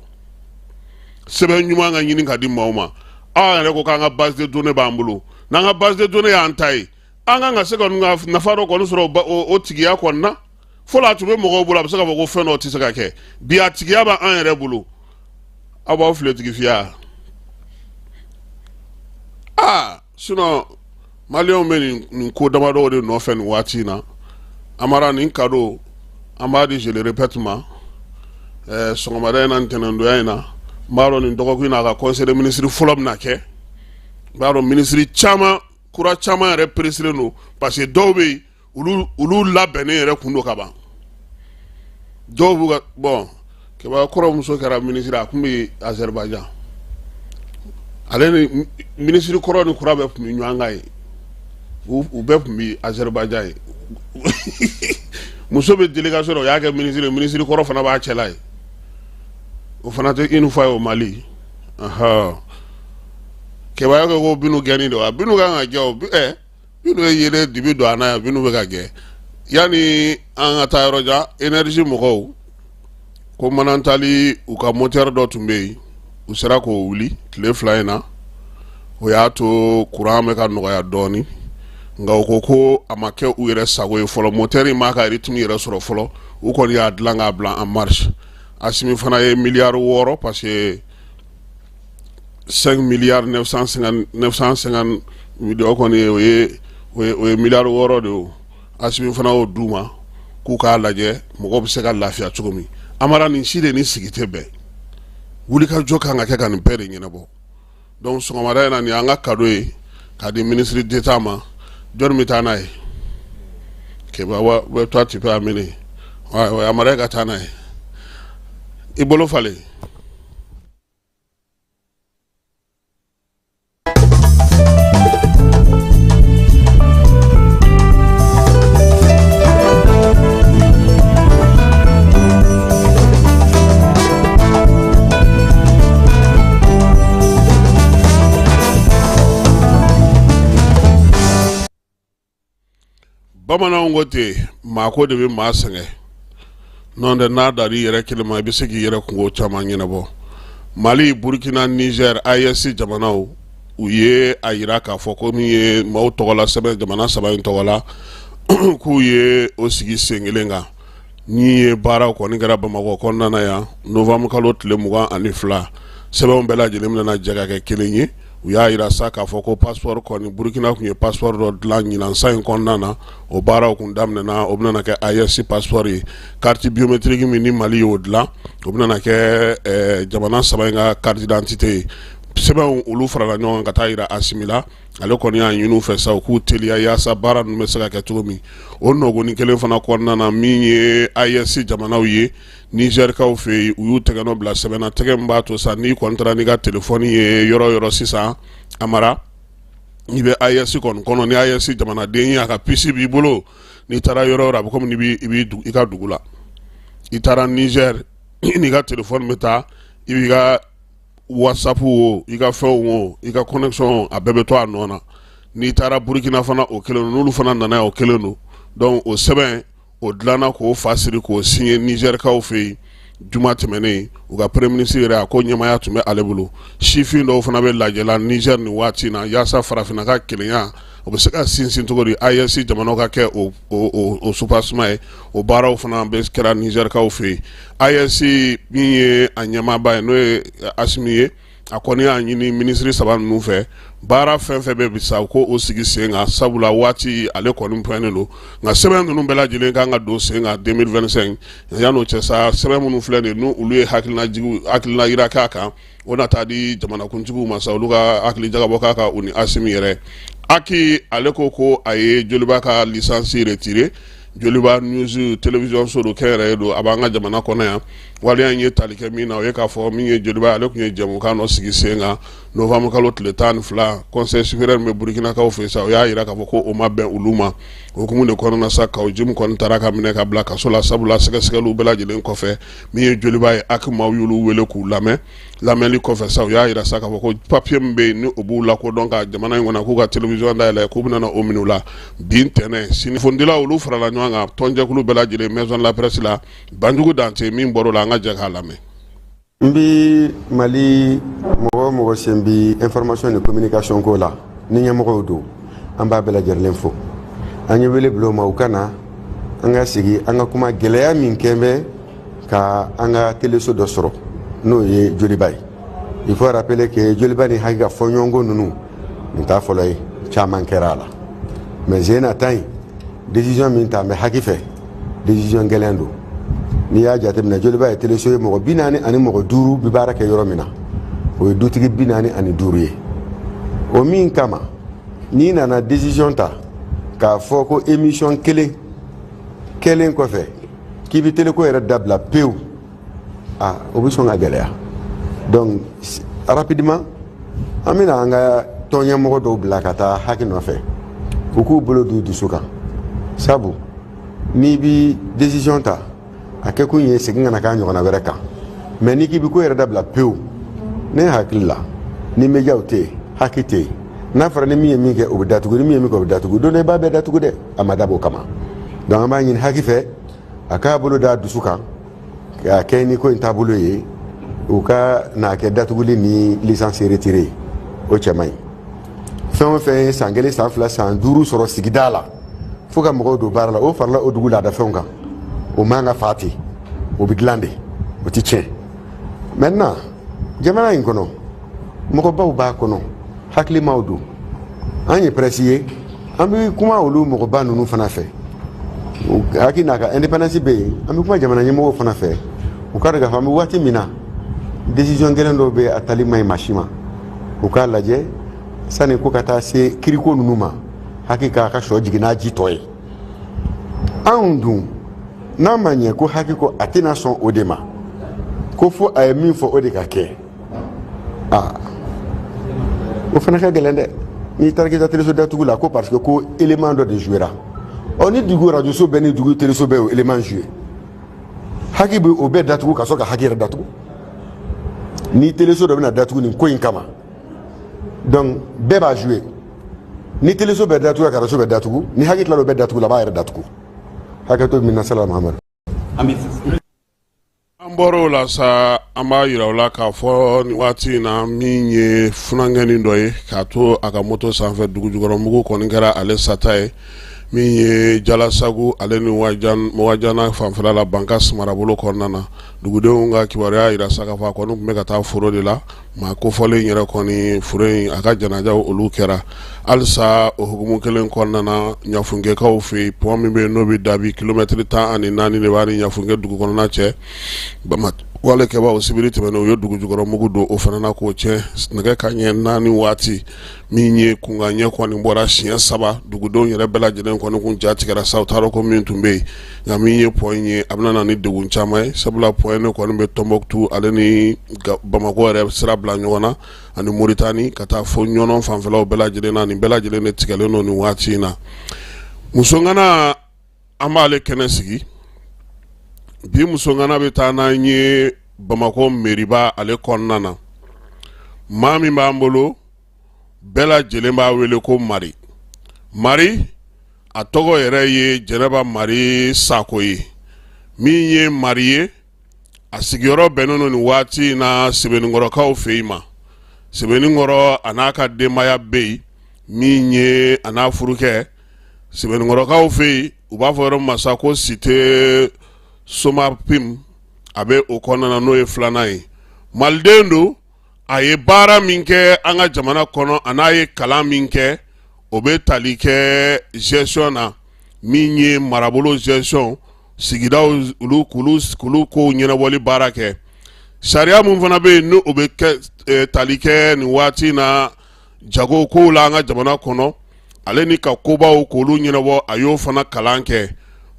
Sɛbɛn ɲuman ka ɲini ka di maaw ma. Aw yɛrɛ ko k'an ka base de données b'an bolo, n'an ka base de données y'an ta ye, an kan ka se ka nafa dɔ kɔni sɔrɔ o tigiya kɔni na. Fɔlɔ a tun bɛ mɔgɔw bolo, a bɛ se k'a fɔ ko fɛn dɔ tɛ se ka kɛ. Bi a tigiya b'an yɛrɛ bolo. Aw b'aw filetigi fiya. Aa, sinon maliyɛnw bɛ nin ko damadɔw de nɔfɛ nin waati in na. Amara, nin cadeau an b'a di, je le répète ma, sɔgɔmada in na, ntɛnɛndonya in na. N b'a dɔn nin dɔgɔkun in na, a ka conseil des ministres fɔlɔ bɛna kɛ. N b'a dɔn minisiri caman kura caman yɛrɛ peresilen don, parce que dɔw bɛ yen, olu labɛnnen yɛrɛ kun don ka ban. Dɔw b'u ka bon Keba kɔrɔ muso kɛra minisiri, a tun bɛ Azerbaïdjan. Ale ni minisiri kɔrɔ ni kura bɛɛ tun bɛ ɲɔgɔn kan yen, u bɛɛ tun bɛ Azerbaïdjan ye. Muso bɛ délégation na, o y'a kɛ minisiri ye, minisiri kɔrɔ fana b'a cɛla ye. O fana tɛ une fois au Mali. Keba ko Binu gɛnni don wa? Binu kan ka gɛn o. Binu ye yelen dibi don a na yan, Binu bɛ ka gɛn. Yanni an ka taa yɔrɔ jan, énergie mɔgɔw ko Manantali, u ka moteur dɔ tun bɛ yen, u sera k'o wuli tile 2 in na. O y'a to courant bɛ ka nɔgɔya dɔɔnin, nka u ko ko a ma kɛ u yɛrɛ sago ye fɔlɔ. Moteur in m'a ka rythme yɛrɛ sɔrɔ fɔlɔ. U kɔni y'a dilan k'a bila en marche. Asimi fana ye miliyari 6, parce que 5 milliards 950 millions kɔni, o ye miliyari 6 de ye. O Asimi fana y'o d'u ma k'u k'a lajɛ mɔgɔw bɛ se ka lafiya cogo min. Amara, nin si de ni sigi tɛ bɛn. Wulikajɔ kan ka kɛ ka nin bɛɛ de ɲɛnabɔ. Donc sɔgɔmada in na, nin y'an ka cadeau ye k'a di ministre d'État ma. Jɔnni bɛ taa n'a ye? Keba wa, toi tu peux amener. Ouais, ouais, Amara ka taa n'a ye, i bolo falen. Bamananw ko ten, maa ko de bɛ maa sɛgɛn. N'o tɛ, n'a dar'i yɛrɛ kelen ma, i bɛ se k'i yɛrɛ kunko caman ɲɛnabɔ. Mali, Burukina, Niger, AES jamanaw, u ye a yira k'a fɔ ko min ye maaw tɔgɔla sɛbɛn jamana saba in tɔgɔ la, k'u ye o sigi sen kelen kan. Min ye baara kɔni kɛra Bamakɔ kɔnɔna na yan novembre kalo tile 22, sɛbɛnw bɛɛ lajɛlen bɛna jɛ ka kɛ kelen ye. U y'a yira sa k'a fɔ ko passeport kɔni, Burukina tun ye passeport dɔ dilan ɲinan san in kɔnɔna na, o baaraw kun daminɛna, o bɛna kɛ AES passeport ye. Carte biométrique min ni Mali y'o dilan, o bɛna kɛ jamana saba in ka carte d'identité ye. Sɛbɛnw olu farala ɲɔgɔn kan ka taa yira Asimi la. Ale kɔni y'a ɲini u fɛ sa, u k'u teliya yaasa baara ninnu bɛ se ka kɛ cogo min. O nɔgɔnin kelen fana kɔnɔna na, min ye AES jamanaw ye, Nizɛrikaw fɛ yen, u y'u tɛgɛ nɔ bila sɛbɛn na, tɛgɛ min b'a to sa n'i kɔni taara n'i ka telefɔni ye yɔrɔ yɔrɔ sisan, Amara, n'i bɛ AES kɔni kɔnɔ, ni AES jamanaden ye, a ka puce b'i bolo, n'i taara yɔrɔ yɔrɔ, a bɛ komi n'i b'i i ka dugu la. I taara Nizɛri, i n'i ka telefɔni bɛ taa, i b'i ka WhatsApp o, i ka fɛnw o, i ka connexion, a bɛɛ bɛ to a nɔ na. N'i taara Burukina fana, o kelen don. N'olu fana nana yan, o kelen don. Donc o sɛbɛn o dilanna k'o fa siri k'o signé Nizɛrikaw fɛ yen juma tɛmɛnen. U ka premier ministre yɛrɛ, a ko ɲɛmaaya tun bɛ ale bolo. Sifin dɔw fana bɛ lajɛ la Nizɛri nin waati in na, yaasa farafinna ka kelenya o bɛ se ka sinsin cogo di, AES jamanaw ka kɛ o soubassement ye. O baaraw fana bɛ kɛra Nizɛrikaw fɛ yen. AES min ye a ɲɛmaaba ye, n'o ye Asimi ye, a kɔni y'a ɲini minisiri saba ninnu fɛ, baara fɛn fɛn bɛ bi sa, ko o sigi sen kan, sabula waati ale kɔni pɛnnen don. Nka sɛbɛn ninnu bɛɛ lajɛlen kan ka don sen kan 2025. Yan'o cɛ sa, sɛbɛn minnu filɛ nin ye, n'u olu ye hakilina yira k'a kan, o na taa di jamanakuntigiw ma sa, olu ka hakili jagabɔ k'a kan, u ni Asimi yɛrɛ. Aki ale ko ko a ye Joliba ka licence retiré. Joliba News télévision so don, kɛnyɛrɛye don, a b'an ka jamana kɔnɔ yan. Waleya in ye tali kɛ min na, o ye k'a fɔ min ye Joliba, ale tun ye jɛmukan dɔ sigi sen kan novembre kalo tile 12. Conseil supérieur min bɛ Burukinakaw fɛ sa, o y'a jira k'a fɔ ko o ma bɛn olu ma. O hukumu de kɔnɔna sa, Kawo Jim kɔni taara ka minɛ ka bila kaso la, sabula sɛgɛsɛgɛliw bɛɛ lajɛlen kɔfɛ, min ye Joliba ye, HAC maaw y'olu wele k'u lamɛn. Lamɛnli kɔfɛ sa, u y'a jira sa k'a fɔ ko papier min bɛ yen ni o b'u lakodɔn ka jamana in kɔnɔ, k'u ka télévision dayɛlɛ, k'u bɛna o minɛ u la bi ntɛnɛn. Kunnafonidilaw olu farala ɲɔgɔn kan, tɔnjɛkulu bɛɛ lajɛlen, maison de la presse la. Banjugu Dante min bɔr'o la, an ka jɛ k'a lamɛn. N bi Mali mɔgɔ o mɔgɔ sen bi information ni communication ko la, ni ɲɛmɔgɔw don, an b'a bɛɛ lajɛlen fo. An ye wele bila u ma, u ka na an ka sigi, an ka kuma gɛlɛya min kɛn bɛ ka an ka teleso dɔ sɔrɔ, n'o ye Joliba ye. Il faut rappeler que Joliba ni HAC ka fɔɲɔgɔnkɔ ninnu, nin t'a fɔlɔ ye, caman kɛra a la. Mais sen na ta in, décision min ta bɛ HAC fɛ, décision gɛlɛn don. N'i y'a jateminɛ, Joliba ye teleso ye, mɔgɔ 45 bɛ baara kɛ yɔrɔ min na, o ye dutigi 45 ye. O min kama, n'i nana décision ta k'a fɔ ko émission kelen kɛlen kɔfɛ k'i bɛ teleko yɛrɛ dabila pewu, ah, o bɛ sɔn ka gɛlɛya. Donc rapidement, an bɛna an ka tɔn ɲɛmɔgɔ dɔw bila ka taa HAC nɔfɛ, u k'u bolo d'u dusu kan, sabu n'i bi décision ta, a kɛkun ye segin kana k'a ɲɔgɔnna wɛrɛ kan. Mais n'i k'i bɛ ko yɛrɛ dabila pewu, ne hakili la, ni médiaw tɛ yen, HAC tɛ yen, n'a fɔra ni min ye min kɛ o bɛ datugu, ni min ye min kɛ o bɛ datugu, don dɔ i b'a bɛɛ datugu dɛ. A ma dabɔ o kama. Donc an b'a ɲini HAC fɛ, a k'a bolo d'a dusu kan k'a kɛ ni ko in taabolo ye, u ka n'a kɛ datuguli ni licence retirée ye, o cɛ man ɲi. Fɛn o fɛn ye san 1, san 2, san 5 sɔrɔ sigida la fo ka mɔgɔw don baara la, o farala o dugu laadafɛnw kan, o man ka fa ten, o bɛ dilan de, o tɛ tiɲɛ. Maintenant, jamana in kɔnɔ, mɔgɔbaw b'a kɔnɔ, hakilimaw don. An ye presse ye, an bɛ kuma olu mɔgɔba ninnu fana fɛ. HAC n'a ka indépendance bɛ yen. An bɛ kuma jamana ɲɛmɔgɔw fana fɛ, u k'a dɔn k'a fɔ an bɛ waati min na, décision gɛlɛn dɔw bɛ yen, a tali man ɲi maa si ma. U k'a lajɛ sani ko ka taa se kiriko ninnu ma, HAC k'a ka sɔ jigin n'a ji tɔ ye. Anw dun, n'a ma ɲɛ ko HAC ko a tɛna sɔn o de ma, ko fo a ye min fɔ o de ka kɛ, aa, o fana ka gɛlɛn dɛ. N'i taara k'i ta teleso datugu la ko parce que ko élément dɔ de jouera, ɔ, ni dugu radio bɛɛ ni dugu teleso bɛɛ y'o élément joué, HAC bɛ o bɛɛ datugu ka sɔrɔ ka HAC yɛrɛ datugu. Ni teleso dɔ bɛna datugu nin ko in kama, donc bɛɛ b'a joué. Ni teleso bɛɛ datugu ka radio bɛɛ datugu, ni HAC tilala o bɛɛ datugu la, a b'a yɛrɛ datugu. Hakɛto min na, sala Muhamadu. An bɔra o la sa, an b'a yira u la k'a fɔ nin waati in na, min ye funankɛnin dɔ ye k'a to a ka moto sanfɛ, dugujukɔrɔmugu kɔni kɛra ale sata ye, min ye Jalasagu ale ni Wajana fanfɛla la, Bankas marabolo kɔnɔna na. Dugudenw ka kibaruya yira sa k'a fɔ a kɔni tun bɛ ka taa foro de la. Maa kofɔlen yɛrɛ kɔni, foro in a ka janajaw olu kɛra halisa. O hukumu kelen kɔnɔna na, Ɲafunkɛkaw fɛ yen, pont min bɛ yen n'o bɛ Dabi, kilomɛtiri 14 de b'a ni Ɲafunkɛ dugu kɔnɔna cɛ. Walekɛbaaw sibiri tɛmɛnen, u ye dugujukɔrɔmugu don o fana na k'o tiɲɛ nɛgɛ kanɲɛ 4 waati. Min ye kunkanɲɛ kɔni bɔra siɲɛ saba, dugudenw yɛrɛ bɛɛ lajɛlen kɔni kun ja tigɛra sa, u t'a dɔn ko min tun bɛ yen. Nka min ye pont in ye, a bɛna na ni degun caman ye, sabula pont in kɔni bɛ Tɔnbɔkutu ale ni Bamakɔ yɛrɛ sira bila ɲɔgɔn na ani Moritani ka taa fo Ɲɔnɔ fanfɛlaw bɛɛ lajɛlen na. Nin bɛɛ lajɛlen de tigɛlen don nin waati in na. Musoŋana, an b'ale kɛnɛ sigi bi. Musoŋana bɛ taa n'an ye Bamakɔ meriba ale kɔnɔna na. Maa min b'an bolo, bɛɛ lajɛlen b'a wele ko Mari. Mari, a tɔgɔ yɛrɛ ye Jɛnɛba Mari Sako ye. Min ye Mari ye, a sigiyɔrɔ bɛnnen don nin waati in na Sebeninkɔrɔkaw fɛ yen ma. Sebeninkɔrɔ, a n'a ka denbaya bɛ yen, min ye a n'a furukɛ Sebeninkɔrɔkaw fɛ yen, u b'a fɔ yɔrɔ min ma sa ko cité Somapim, a bɛ o kɔnɔna na, n'o ye filanan ye. Maliden don. A ye baara min kɛ an ka jamana kɔnɔ, a n'a ye kalan min kɛ, o bɛ tali kɛ gestion na, min ye marabolo gestion, sigidaw olu k'olu kow ɲɛnabɔli baara kɛ. Sariya min fana bɛ yen, ni o bɛ tali kɛ nin waati na jago kow la an ka jamana kɔnɔ, ale ni ka kobaw k'olu ɲɛnabɔ, a y'o fana kalan kɛ.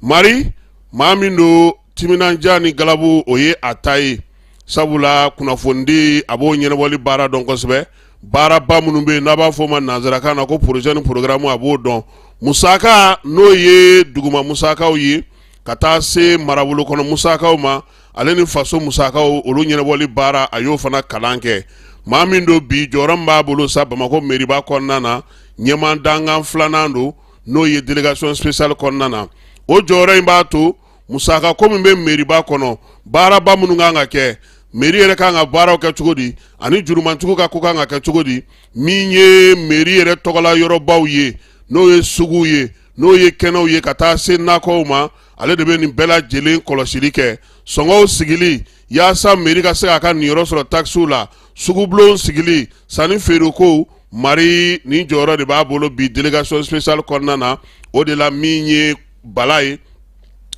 Mari maa min don timinandiya ni galabu o ye a ta ye sabula kunnafonidi a b'o ɲɛnabɔli baara dɔn kosɛbɛ baaraba minnu bɛ yen n'a b'a fɔ o ma nansarakan na ko projet ni programme a b'o dɔn musaka n'o ye duguma musakaw ye ka taa se marabolo kɔnɔ musakaw ma ale ni faso musakaw olu ɲɛnabɔli baara a y'o fana kalan kɛ maa min don bi jɔyɔrɔ min b'a bolo sa Bamakɔ meriba kɔnɔna na ɲɛmaa dankan filanan don n'o ye délégation spéciale kɔnɔna na o jɔyɔrɔ in b'a to musaka ko min bɛ meriba kɔnɔ baaraba minnu kan ka kɛ meri yɛrɛ kan ka baaraw kɛ cogo di ani jurumantigiw ka ko kan ka kɛ cogo di min ye meri yɛrɛ tɔgɔla yɔrɔbaw ye n'o ye suguw ye n'o ye kɛnɛw ye ka taa se nakɔw ma ale de bɛ nin bɛɛ lajɛlen kɔlɔsili kɛ sɔngɔw sigili yaasa meri ka se k'a ka niyɔrɔ sɔrɔ takisiw la sugubulon sigili sanni feerekow Mari nin jɔyɔrɔ de b'a bolo bi délégation spéciale kɔnɔna na o de la min ye Bala ye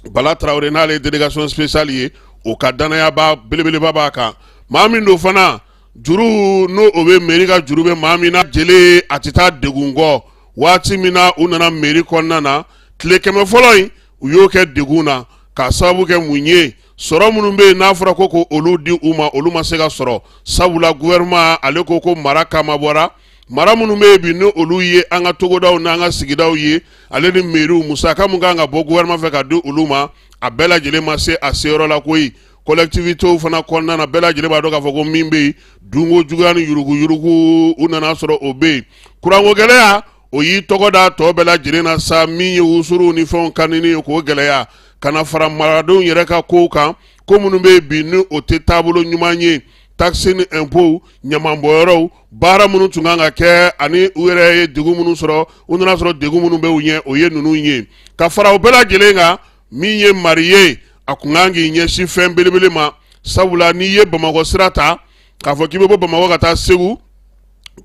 Bala Tarawele n'ale ye délégation spéciale ye o ka dannayaba belebeleba b'a kan maa min don fana juru n'o o bɛ meri ka juru bɛ maa min na jele a tɛ taa degun kɔ waati min na u nana meri kɔnɔna na tile 100 fɔlɔ in u y'o kɛ degun na k'a sababu kɛ mun ye sɔrɔ minnu bɛ yen n'a fɔra ko ko olu di u ma olu ma se ka sɔrɔ sabula gouvernement ale ko ko mara kama bɔra mara minnu bɛ yen bi ni olu ye an ka togodaw n'an ka sigidaw ye ale ni meriw musaka min kan ka bɔ gouvernement fɛ ka di olu ma a bɛɛ lajɛlen ma se a seyɔrɔ la koyi collectivitéw fana kɔnɔna na bɛɛ lajɛlen b'a dɔn k'a fɔ ko min bɛ yen dunko juguya ni yuruguyurugu u nana sɔrɔ o bɛ yen kuranko gɛlɛya o y'i tɔgɔ da tɔ bɛɛ lajɛlen na sa min ye wusuruw ni fɛnw kanini ye k'o gɛlɛya ka na fara maradenw yɛrɛ ka kow kan ko minnu bɛ yen bi ni o tɛ taabolo ɲuman ye taxe ni impôt ɲamanbɔyɔrɔw baara minnu tun kan ka kɛ ani u yɛrɛ ye degun minnu sɔrɔ u nana sɔrɔ degun minnu bɛ u ɲɛ o ye ninnu ye ka fara o bɛɛ lajɛlen kan min ye mari ye a kun kan k'i ɲɛsin fɛn belebele ma sabula n'i ye bamakɔ sira ta k'a fɔ k'i bɛ bɔ bamakɔ ka taa segu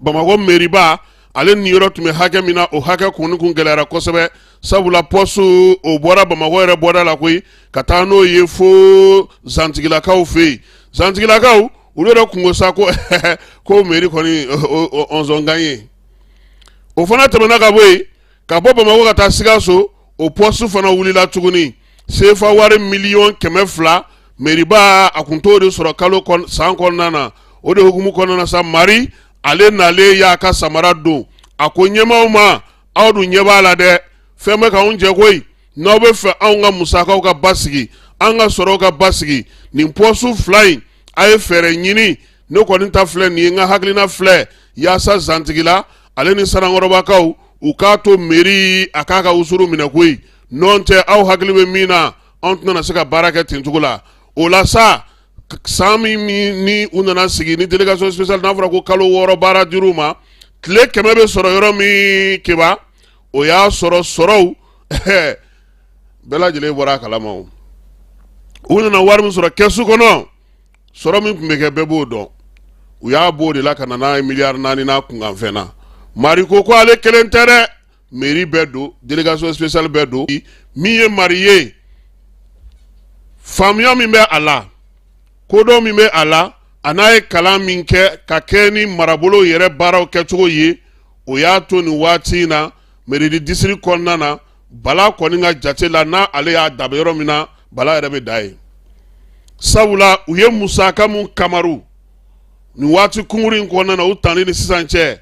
bamakɔ meriba ale niyɔrɔ tun bɛ hakɛ min na o hakɛ kɔni kun gɛlɛyara kosɛbɛ sabula poste o bɔra bamakɔ yɛrɛ bɔda la koyi ka taa n'o ye fo zantigilakaw fɛ yen zantigilakaw olu yɛrɛ kun ko sa ko ko meri kɔni ɔnzɔnkan ye o fana tɛmɛna ka bɔ yen ka bɔ bamakɔ ka taa sikaso o poste fana wulila tuguni sefa wari miliyɔn 200 meriba a kun t'o de sɔrɔ kalo san kɔnɔna na o de hukumu kɔnɔna na sa mari ale nalen y'a ka samara don a ko ɲɛmaaw ma aw dun ɲɛ b'a la dɛ fɛn bɛ k'anw jɛ koyi n'aw bɛ fɛ anw ka musakaw ka basigi an ka sɔrɔw ka basigi nin poste fila in a ye fɛɛrɛ ɲini ne kɔni ta filɛ nin ye n ka hakilina filɛ yaasa zantigila ale ni sanankɔrɔbakaw u k'a to meri a k'a ka wusuru minɛ koyi n'o tɛ aw hakili bɛ min na anw tɛna se ka baara kɛ ten cogo la o la sa san min ni u nana sigi ni délégation spéciale n'a fɔra ko kalo 6 baara dir'u ma tile 100 bɛ sɔrɔ yɔrɔ min keba o y'a sɔrɔ sɔrɔw bɛɛ lajɛlen bɔra a kalama o u nana wari min sɔrɔ kɛsu kɔnɔ sɔrɔ min tun bɛ kɛ bɛɛ b'o dɔn u y'a b'o de la ka na n'a ye miliyari 4 n'a kunkanfɛn na mari ko ko ale kelen tɛ dɛ mairie bɛɛ don délégation spéciale bɛɛ don min ye mari ye faamuya min bɛ a la kodɔn min bɛ a la a n'a ye kalan min kɛ ka kɛ ni marabolo yɛrɛ baaraw kɛcogo ye o y'a to nin waati in na mairie de district kɔnɔna na Bala kɔni ka jate la n'a ale y'a dabɛ yɔrɔ min na Bala yɛrɛ bɛ da yen sabula u ye musaka mun kamaru nin waati kunkurun in kɔnɔna na u tali ni sisan cɛ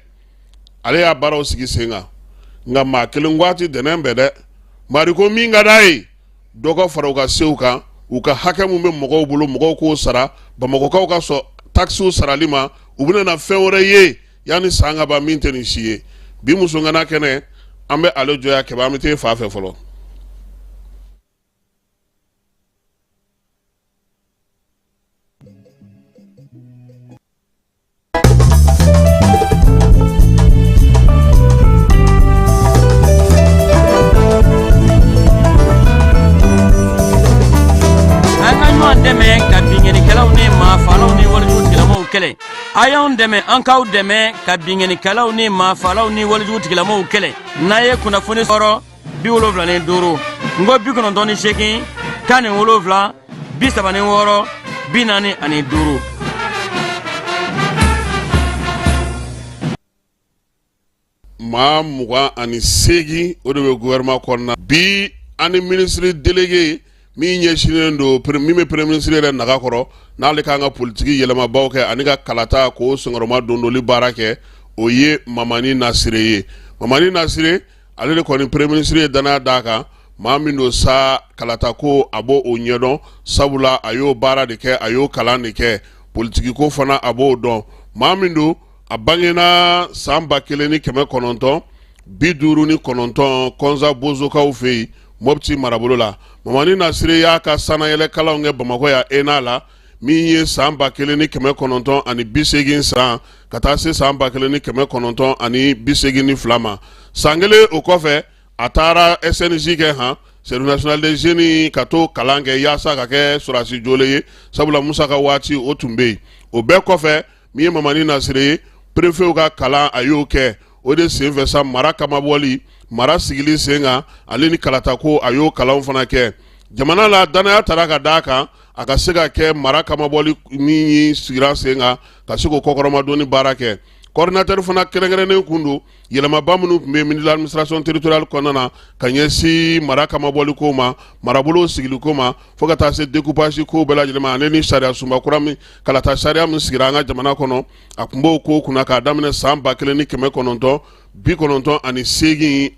ale y'a baaraw sigi sen kan nka maa kelen waati dɛnɛn bɛɛ dɛ mari ko min ka d'a ye dɔ ka fara u ka sew kan u ka hakɛ min bɛ mɔgɔw bolo mɔgɔw k'o sara bamakɔkaw ka sɔn takisiw sarali ma u bɛna na fɛn wɛrɛ ye yanni san ka ban min tɛ nin si ye bi musoŋana kɛnɛ an bɛ ale jɔ yan kɛmɛ an bɛ taa fa fɛ fɔlɔ. An ka ɲɔgɔn dɛmɛ ka binkannikɛlaw ni maafalaw ni walejugu tigilamɔgɔw kɛlɛ a y'anw dɛmɛ an k'aw dɛmɛ ka binkannikɛlaw ni maafalaw ni walejugu tigilamɔgɔw kɛlɛ n'a ye kunnafoni sɔrɔ 75 n ko 98 17 36 45. Maa 28 o de bɛ gouvernement kɔnɔna bi Ani minisiri délégué min ɲɛsinnen don, min bɛ premier ministre yɛrɛ naga kɔrɔ, n'ale kan ka politiki yɛlɛmabaw kɛ ani ka kalata k'o senkɔrɔma dondoli baara kɛ, o ye Mamani Nasire ye. Mamani Nasire, ale de kɔni premier ministre ye danaya d'a kan. Maa min don sa, kalata ko a b'o o ɲɛdɔn, sabula a y'o baara de kɛ, a y'o kalan de kɛ, politiki ko fana a b'o dɔn. Maa min don, a bangena san 1959 Kɔnza Bozokaw fɛ yen, Mɔpti marabolo la. Mamani Nasire y'a ka sannayɛlɛ kalanw kɛ Bamakɔ yan ENA la, min ye san 1980 san ka taa se san 1982 ma. San kelen o kɔfɛ, a taara SNJ kɛ, han, Service national des jeunes, ka to kalan kɛ yaasa ka kɛ sɔrɔdasi jolen ye, sabula Musa ka waati o tun bɛ yen. O bɛɛ kɔfɛ, min ye Mamani Nasire ye, préfetw ka kalan a y'o kɛ. O de senfɛ sa, mara kamabɔli, mara sigili sen kan, ale ni kalatako, a y'o kalanw fana kɛ. Jamana la danaya tara ka d'a kan, a ka se ka kɛ mara kamabɔli min sigira sen kan, ka se k'o kɔkɔrɔmadonni baara kɛ. Coordinateur fana kɛrɛnkɛrɛnnen kun don yɛlɛmaba minnu tun bɛ ministre de l'administration territoriale kɔnɔna na ka ɲɛsin mara kamabɔli ko ma, marabolo sigili ko ma, fo ka taa se découpage ko bɛɛ lajɛlen ma, ale ni sariya sunba kura min, kalata sariya min sigira an ka jamana kɔnɔ, a tun b'o ko kunna k'a daminɛ san 1998.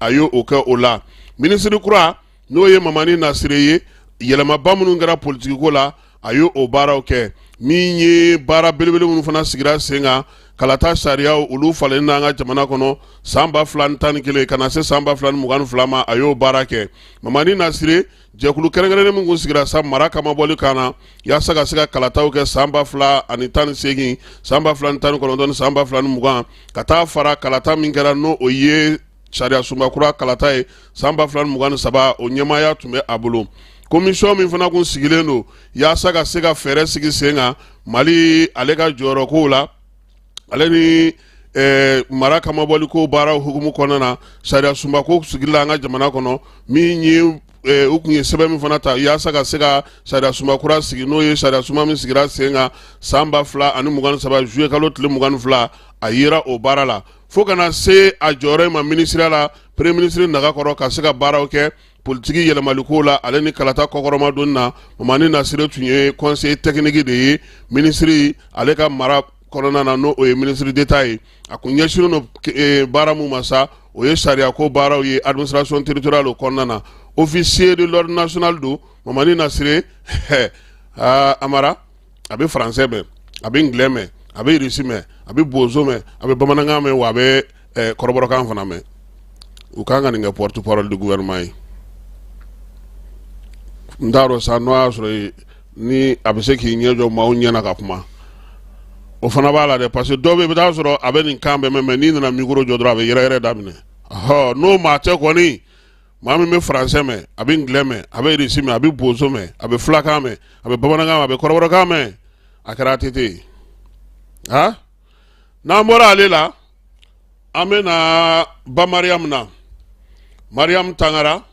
A y'o kɛ o la. Minisiri kura, n'o ye Mamani Nasire ye, yɛlɛmaba minnu kɛra politikiko la, a y'o o baaraw kɛ. Min ye baara belebele minnu fana sigira sen kan, kalata sariyaw olu falen n'an ka jamana kɔnɔ san 2011 ka na se san 2022 ma, a y'o baara kɛ. Mamani Nasire, jɛkulu kɛrɛnkɛrɛnnen min kun sigira sa mara kamabɔli kan na yaasa ka se ka kalataw kɛ san 2018, san 2019 ni san 2020, ka taa fara kalata min kɛra, n'o o ye sariya sunba kura kalata ye san 2023, o ɲɛmaaya tun bɛ a bolo. Komisɔn min fana kun sigilen don yaasa ka se ka fɛɛrɛ sigi sen kan Mali ale ka jɔyɔrɔkow la, ale ni mara kamabɔliko baaraw hukumu kɔnɔna na, sariya sunba ko sigila an ka jamana kɔnɔ, min ye u tun ye sɛbɛn min fana ta yaasa ka se ka sariya sunba kura sigi, n'o ye sariya sunba min sigira sen kan san 2023 juillet kalo tile 22, a yera o baara la fo ka na se a jɔyɔrɔ ma minisiriya la, premier ministre naga kɔrɔ, ka se ka baaraw kɛ politiki yɛlɛmaliko la, ale ni kalata kɔkɔrɔmadonni na. Mamani Nasire tun ye conseiller technique de ye minisiri ale ka mara kɔnɔna na, n'o ye ministre d'État ye. A kun ɲɛsinnen don baara mun ma sa, o ye sariyako baaraw ye administration territoriale kɔnɔna na. Officier de l'ordre national don Mamani Nasire. Amara, a bɛ français mɛn, a bɛ anglais mɛn, a bɛ russe mɛn, a bɛ bozo mɛn, a bɛ bamanankan mɛn, wa a bɛ kɔrɔbɔrɔkan fana mɛn. U kan ka nin kɛ porte parole du gouvernement ye. N t'a dɔn sa, n'o y'a sɔrɔ ni a bɛ se k'i ɲɛ jɔ maaw ɲɛna ka kuma, o fana b'a la dɛ, parce que dɔw bɛ yen, i bɛ taa sɔrɔ a bɛ nin kan bɛɛ mɛn, mais n'i nana micro jɔ dɔrɔn, a bɛ yɛrɛ yɛrɛ daminɛ. Ɔhɔ, n'o maa tɛ kɔni, maa min bɛ français mɛn, a bɛ anglais mɛn, a bɛ russe mɛn, a bɛ bozo mɛn, a bɛ fulakan mɛn, a bɛ bamanankan mɛn, a bɛ kɔrɔbɔrɔkan mɛn, a kɛra ATT ye. Ha, n'an bɔra ale la, an bɛ na ba Mariam na. Mariam Tangara,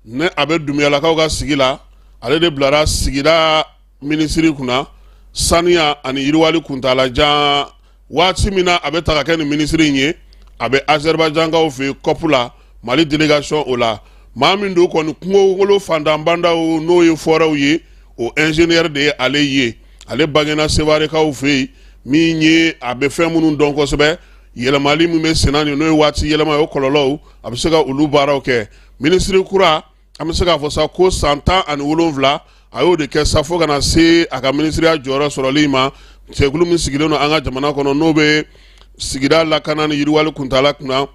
ne a bɛ Dunbiyalakaw ka sigi la, ale de bilara sigida minisiri kunna, saniya ani yiriwali kuntaalajan. Waati min na a bɛ ta ka kɛ nin minisiri in ye, a bɛ Azerbaïdjankaw fɛ yen COP la, Mali délégation o la. Maa min don kɔni, kungokolo fantanbandaw, n'o ye forêtw ye, o ingénieur de ye ale ye. Ale bangena Sewarekaw fɛ yen. Min ye a bɛ fɛn minnu dɔn kosɛbɛ, yɛlɛmali min bɛ senna nin, n'o ye waati yɛlɛma ye, o kɔlɔlɔw, a bɛ se ka olu baaraw kɛ. Minisiri kura, an bɛ se k'a fɔ sa ko san 17 a y'o de kɛ sa, fo ka na se a ka minisiriya jɔyɔrɔ sɔrɔli ma. Jɛkulu min sigilen don an ka jamana kɔnɔ, n'o bɛ sigida lakana ni yiriwali kuntaala kunna,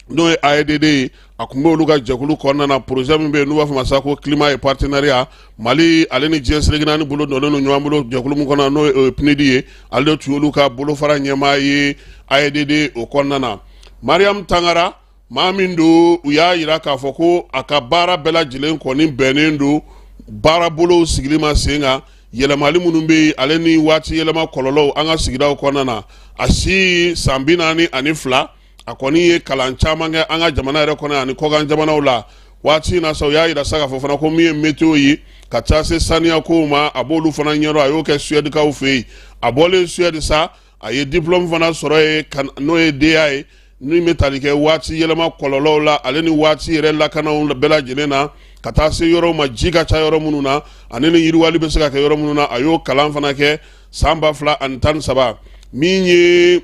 n'o ye AEDD ye, a tun bɛ olu ka jɛkulu kɔnɔna na. Projet min bɛ yen n'u b'a fɔ ma sa ko climat et partenariat, Mali ale ni diɲɛ seleke naani bolo nɔlen don ɲɔgɔn bolo jɛkulu min kɔnɔ, n'o ye PNUD ye, ale de tun y'olu ka bolofara ɲɛmaa ye AEDD o kɔnɔna na. Mariam Tangara, maa min don, u y'a jira k'a fɔ ko a ka baara bɛɛ lajɛlen kɔni bɛnnen don baarabolow sigili ma sen kan, yɛlɛmali minnu bɛ yen, ale ni waati yɛlɛma kɔlɔlɔw an ka sigidaw kɔnɔna na. A si san 42, a kɔni ye kalan caman kɛ an ka jamana yɛrɛ kɔnɔ ani kɔkan jamanaw la. Waati in na sa, u y'a jira sa k'a fɔ fana ko min ye météo ye, ka taa se saniya kow ma, a b'olu fana ɲɛdɔn. A y'o kɛ Suèdekaw fɛ yen. A bɔlen Suède sa, a ye diplôme fana sɔrɔ yen, n'o ye DEA ye, min bɛ tali kɛ waati yɛlɛma kɔlɔlɔw la, ale ni waati yɛrɛ lakanaw bɛɛ lajɛlen na. ka taa se yɔrɔw ma ji ka ca yɔrɔ minnu na ani ni yiriwali bɛ se ka kɛ yɔrɔ minnu na. A y'o kalan fana kɛ san 2013. Min ye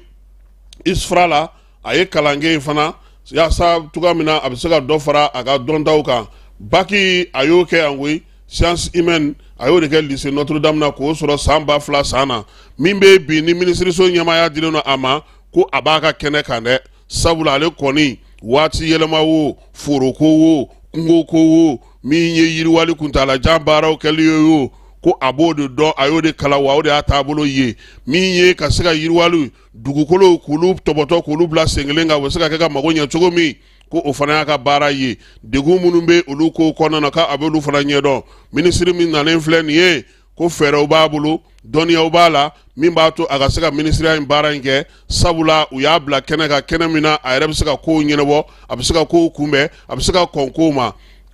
ISFRA la, a ye kalan kɛ yen fana yaasa cogoya min na a bɛ se ka dɔ fara a ka dɔntaw kan. Baki, a y'o kɛ yan koyi. Sciences humaines, a y'o de kɛ lycée Notre Dame na k'o sɔrɔ san 2000 san na. Min bɛ bi ni minisiriso ɲɛmaaya dilen don a ma, ko a b'a ka kɛnɛ kan dɛ, sabula ale kɔni waati yɛlɛma wo, foroko wo, kungoko wo, min ye yiriwali kuntaalajan baaraw kɛli ye o, ko a b'o de dɔn, a y'o de kalan, wa o de y'a taabolo ye. Min ye ka se ka yiriwali dugukolo k'olu tɔbɔtɔ k'olu bila sen kelen kan, u bɛ se ka kɛ ka mago ɲɛ cogo min, ko o fana y'a ka baara ye. Degun minnu bɛ olu ko kɔnɔna na, k'a b'olu fana ɲɛdɔn. Minisiri min nalen filɛ nin ye, ko fɛɛrɛw b'a bolo, dɔnniyaw b'a la min b'a to a ka se ka minisiriya in baara in kɛ, sabula u y'a bila kɛnɛ kan, kɛnɛ min na a yɛrɛ bɛ se ka kow ɲɛnabɔ, a bɛ se ka kow kunbɛn, a bɛ se ka kɔn kow ma.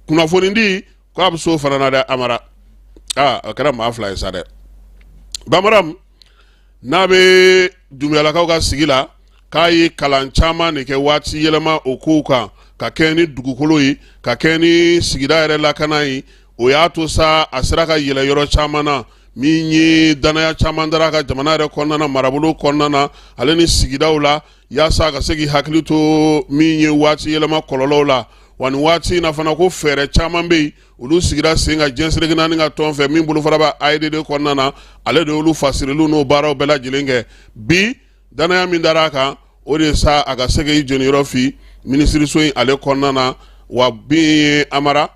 Kunnafonidi, ko a bɛ s'o fana na dɛ. Amara, aa, a kɛra maa fila ye sa dɛ. Bamaram n'a bɛ Dunbiyalakaw ka sigi la, k'a ye kalan caman de kɛ waati yɛlɛma o kow kan, ka kɛ ni dugukolo ye, ka kɛ ni sigida yɛrɛ lakana ye. O y'a to sa a sera ka yɛlɛ yɔrɔ caman na. Min ye danaya caman dara a ka jamana yɛrɛ kɔnɔna na, marabolo kɔnɔna na, ale ni sigidaw la, yaasa ka se k'i hakili to min ye waati yɛlɛma kɔlɔlɔw la. Wa nin waati in na fana, ko fɛɛrɛ caman bɛ yen, olu sigira sen kan diɲɛ seleke naani ka tɔn fɛ min bolofara bɛ AEDD kɔnɔna na. Ale de y'olu fasiriliw n'o baaraw bɛɛ lajɛlen kɛ. Bi danaya min dara a kan, o de sa a ka se k'i jɔniyɔrɔ fi minisiriso in ale kɔnɔna na. Wa bin ye Amara,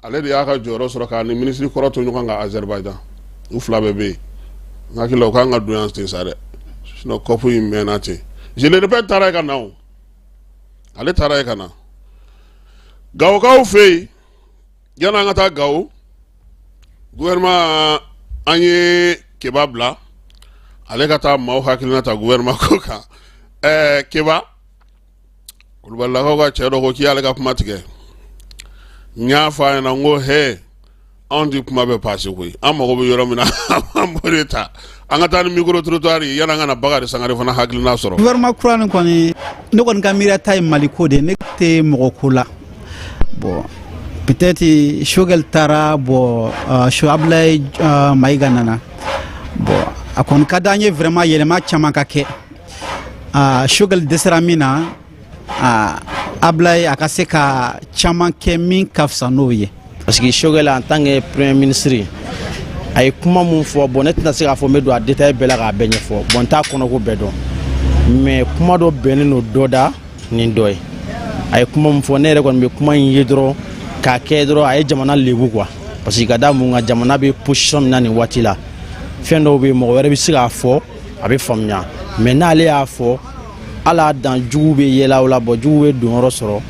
ale de y'a ka jɔyɔrɔ sɔrɔ k'a ni minisiri kɔrɔ to ɲɔgɔn kan Azerbaïdjan. U fila bɛɛ bɛ yen. N hakili la u kan ka don yan ten sa dɛ, sinon COP in mɛnna ten. Je le répète, taara yen ka na o, ale taara yen ka na Gawokaw fɛ yen. Yanni an ka taa Gawo, gouvernement, an ye Keba bila ale ka taa maaw hakilina ta gouvernement ko kan. Keba, Kulubalilakaw ka cɛ dɔ ko k'i y'ale ka kuma tigɛ. N y'a fɔ a ɲɛna, n ko he, anw ti kuma bɛɛ paase koyi, an mago bɛ yɔrɔ min na, an b'o de ta. An ka taa ni micro trottoir ye yanni an ka na Bakari Sangare fana hakilina sɔrɔ. Gouvernement kura nin kɔni, ne kɔni ka miiriya ta ye Mali ko de ye, ne tɛ mɔgɔ ko la. Bon, peut-être Choguel taara, bon, Abdoulaye Maïga nana. Bon, a kɔni ka d'an ye vraiment yɛlɛma caman ka kɛ. Choguel dɛsɛra min na, Abdoulaye a ka se ka caman kɛ min ka fisa n'o ye. Parce que Choguel, en tant que premier ministre, a ye kuma mun fɔ, bon, ne tɛna se k'a fɔ n bɛ don a détail bɛɛ la k'a bɛɛ ɲɛfɔ. Bon, n t'a kɔnɔko bɛɛ dɔn, mais kuma dɔ bɛnnen don dɔ da ni dɔ ye. A ye kuma min fɔ, ne yɛrɛ kɔni bɛ kuma in ye dɔrɔn k'a kɛ dɔrɔn a ye jamana lebu quoi. Parce que ka da mun kan, jamana bɛ position min na nin waati la, fɛn dɔw bɛ yen, mɔgɔ wɛrɛ bɛ se k'a fɔ, a bɛ faamuya, mais n'ale y'a fɔ, hali a dan jugu bɛ yɛlɛ o la. Bon, jugu bɛ donyɔrɔ sɔrɔ.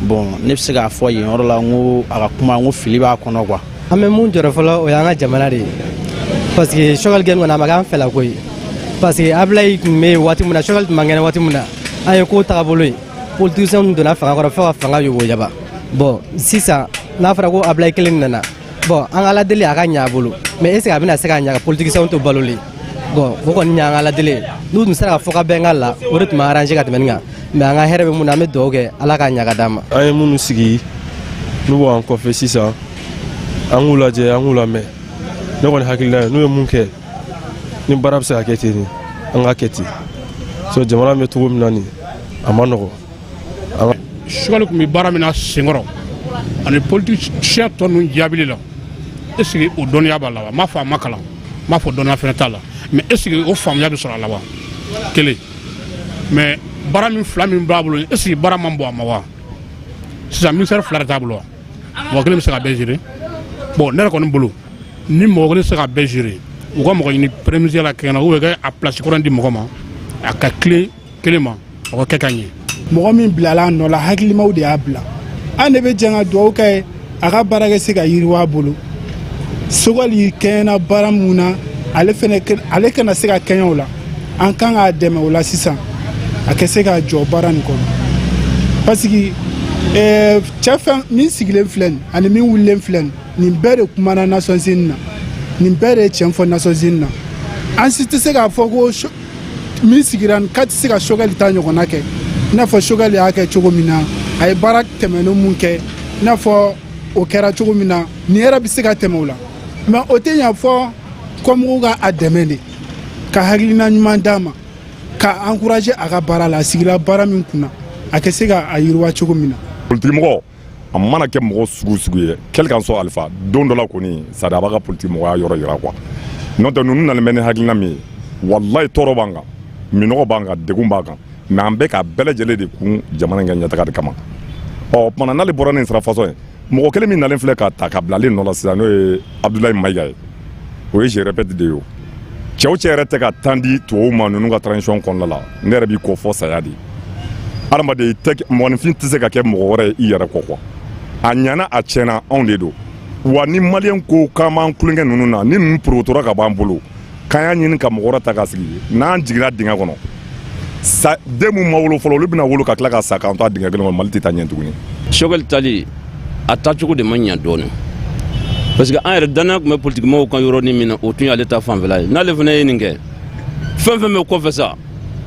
Bon, ne bɛ se k'a fɔ yen yɔrɔ la, n ko a ka kuma, n ko fili b'a kɔnɔ quoi. An bɛ mun jɔrɔ fɔlɔ, o y'an ka jamana de ye, parce que Choguel gɛn kɔni, a ma k'an fɛla ko ye, parce que Ablaye tun bɛ yen waati min na, Choguel tun man kɛnɛ waati min na, an ye ko tagabolo ye, politiciens tun donna fanga kɔrɔ fo ka fanga yoboyaba. Bon, sisan n'a fɔra ko Ablaye kelen nana, bon, an ka Ala deli a ka ɲɛ a bolo, mais est ce que a bɛna se ka ɲɛ ka politiciens to balo le? Bon, o kɔni y'an ka Ala deli ye. N'u tun sera ka fɔ ka bɛn ka la, o de tun bɛ arranger ka tɛmɛ nin kan, mais an ka hɛrɛ bɛ mun na, an bɛ dugawu kɛ Ala k'a ɲɛ ka d'an ma. An ye minnu sigi n'u b'an kɔfɛ sisan, an k'u lajɛ, an k'u lamɛn. Ne kɔni hakilina ye, n'u ye mun kɛ, ni baara bɛ se ka kɛ ten, an k'a kɛ ten. So jamana bɛ cogo min na nin, a ma nɔgɔ. Choguel tun bɛ baara min na senkɔrɔ ani politicien tɔ ninnu jaabili la, est ce que o dɔnniya b'a la wa? N m'a fɔ a ma kalan, n m'a fɔ dɔnniya fana t'a la, mais est ce que o faamuya bɛ sɔrɔ a la wa? Kelen. Mais baara min fila min b'a bolo, est ce que baara man bon a ma wa? Sisan ministère fila de t'a bolo wa? Mɔgɔ kelen bɛ se ka bɛɛ gérer? Bon, ne yɛrɛ kɔni bolo, ni mɔgɔ kelen se ka bɛɛ gérer, u ka mɔgɔ ɲini premier ministre la kɛnɛ, ou bien a place kɔrɔ di mɔgɔ ma, a ka tilen kelen ma, o ka kɛ ka ɲɛ. Mɔgɔ min bilala a nɔ la, hakilimaw de y'a bila. An de bɛ jɛn ka dugawu kɛ a ka baara kɛ se ka yiriwa a bolo. Choguel kɛɲɛna baara mun na, ale fɛnɛ, ale kana se ka kɛɲɛ o la. An kan k'a dɛmɛ o la sisan, a kɛ se ka jɔ baara nin kɔnɔ, parce que cɛ fɛn min sigilen filɛ nin ani min wulilen filɛ nin, nin bɛɛ de kumana Nations Unies na, nin bɛɛ de ye tiɲɛ fɔ Nations Unies na. An si tɛ se k'a fɔ ko min sigira nin k'a tɛ se ka Choguel ta ɲɔgɔnna kɛ, i n'a fɔ Choguel y'a kɛ cogo min na, a ye baara tɛmɛnen mun kɛ, i n'a fɔ o kɛra cogo min na, nin yɛrɛ bɛ se ka tɛmɛ o la. Mais o tɛ ɲa fɔ kɔmɔgɔw ka a dɛmɛ de, ka hakilina ɲuman d'a ma, ka encourager a ka baara la. A sigila baara min kunna, a kɛ se ka a yiriwa cogo min na. Politikimɔgɔ, a mana kɛ mɔgɔ sugu sugu ye, quel qu'en soit alpha, don dɔ la kɔni, c'est à dire a b'a ka politikimɔgɔya yɔrɔ yira quoi. N'o tɛ, ninnu nalen bɛ ni hakilina min ye, walayi, tɔɔrɔ b'an kan, minɔgɔ b'an kan, degun b'an kan, mais an bɛ k'a bɛɛ lajɛlen de kun jamana in ka ɲɛtaga de kama. Ɔ o tuma na, n'ale bɔra ni sira façon ye, mɔgɔ kelen min nalen filɛ ka ta ka bila ale nɔ la sisan, n'o ye Abdoulaye Maïga ye, o ye, je répète de ye, o cɛw cɛ yɛrɛ tɛ ka tan di tubabuw ma ninnu ka transition kɔnɔna la. Ne yɛrɛ b'i kɔ fɔ saya de ye. Adamaden tɛ, mɔgɔninfin tɛ se ka kɛ mɔgɔ wɛrɛ ye i yɛrɛ kɔ quoi. A ɲana, a tiɲɛna, anw de don wa. Ni maliyɛn ko k'an b'an kulonkɛ ninnu na, ni ninnu porokotora ka b'an bolo, k'an y'a ɲini ka mɔgɔ wɛrɛ ta ka sigi, n'an jiginna dingɛ kɔnɔ sa, den mun ma wolo fɔlɔ, olu bɛna wolo ka tila ka sa k'an to a dingɛ kelen kɔnɔ. Mali tɛ taa ɲɛ tuguni. Choguel tali, a taacogo de ma ɲa dɔɔnin, parce que an yɛrɛ danaya tun bɛ politikimɔgɔw kan yɔrɔnin min na, o tun y'ale ta fanfɛla ye. N'ale fana ye nin kɛ, fɛn fɛn bɛ kɔfɛ sa,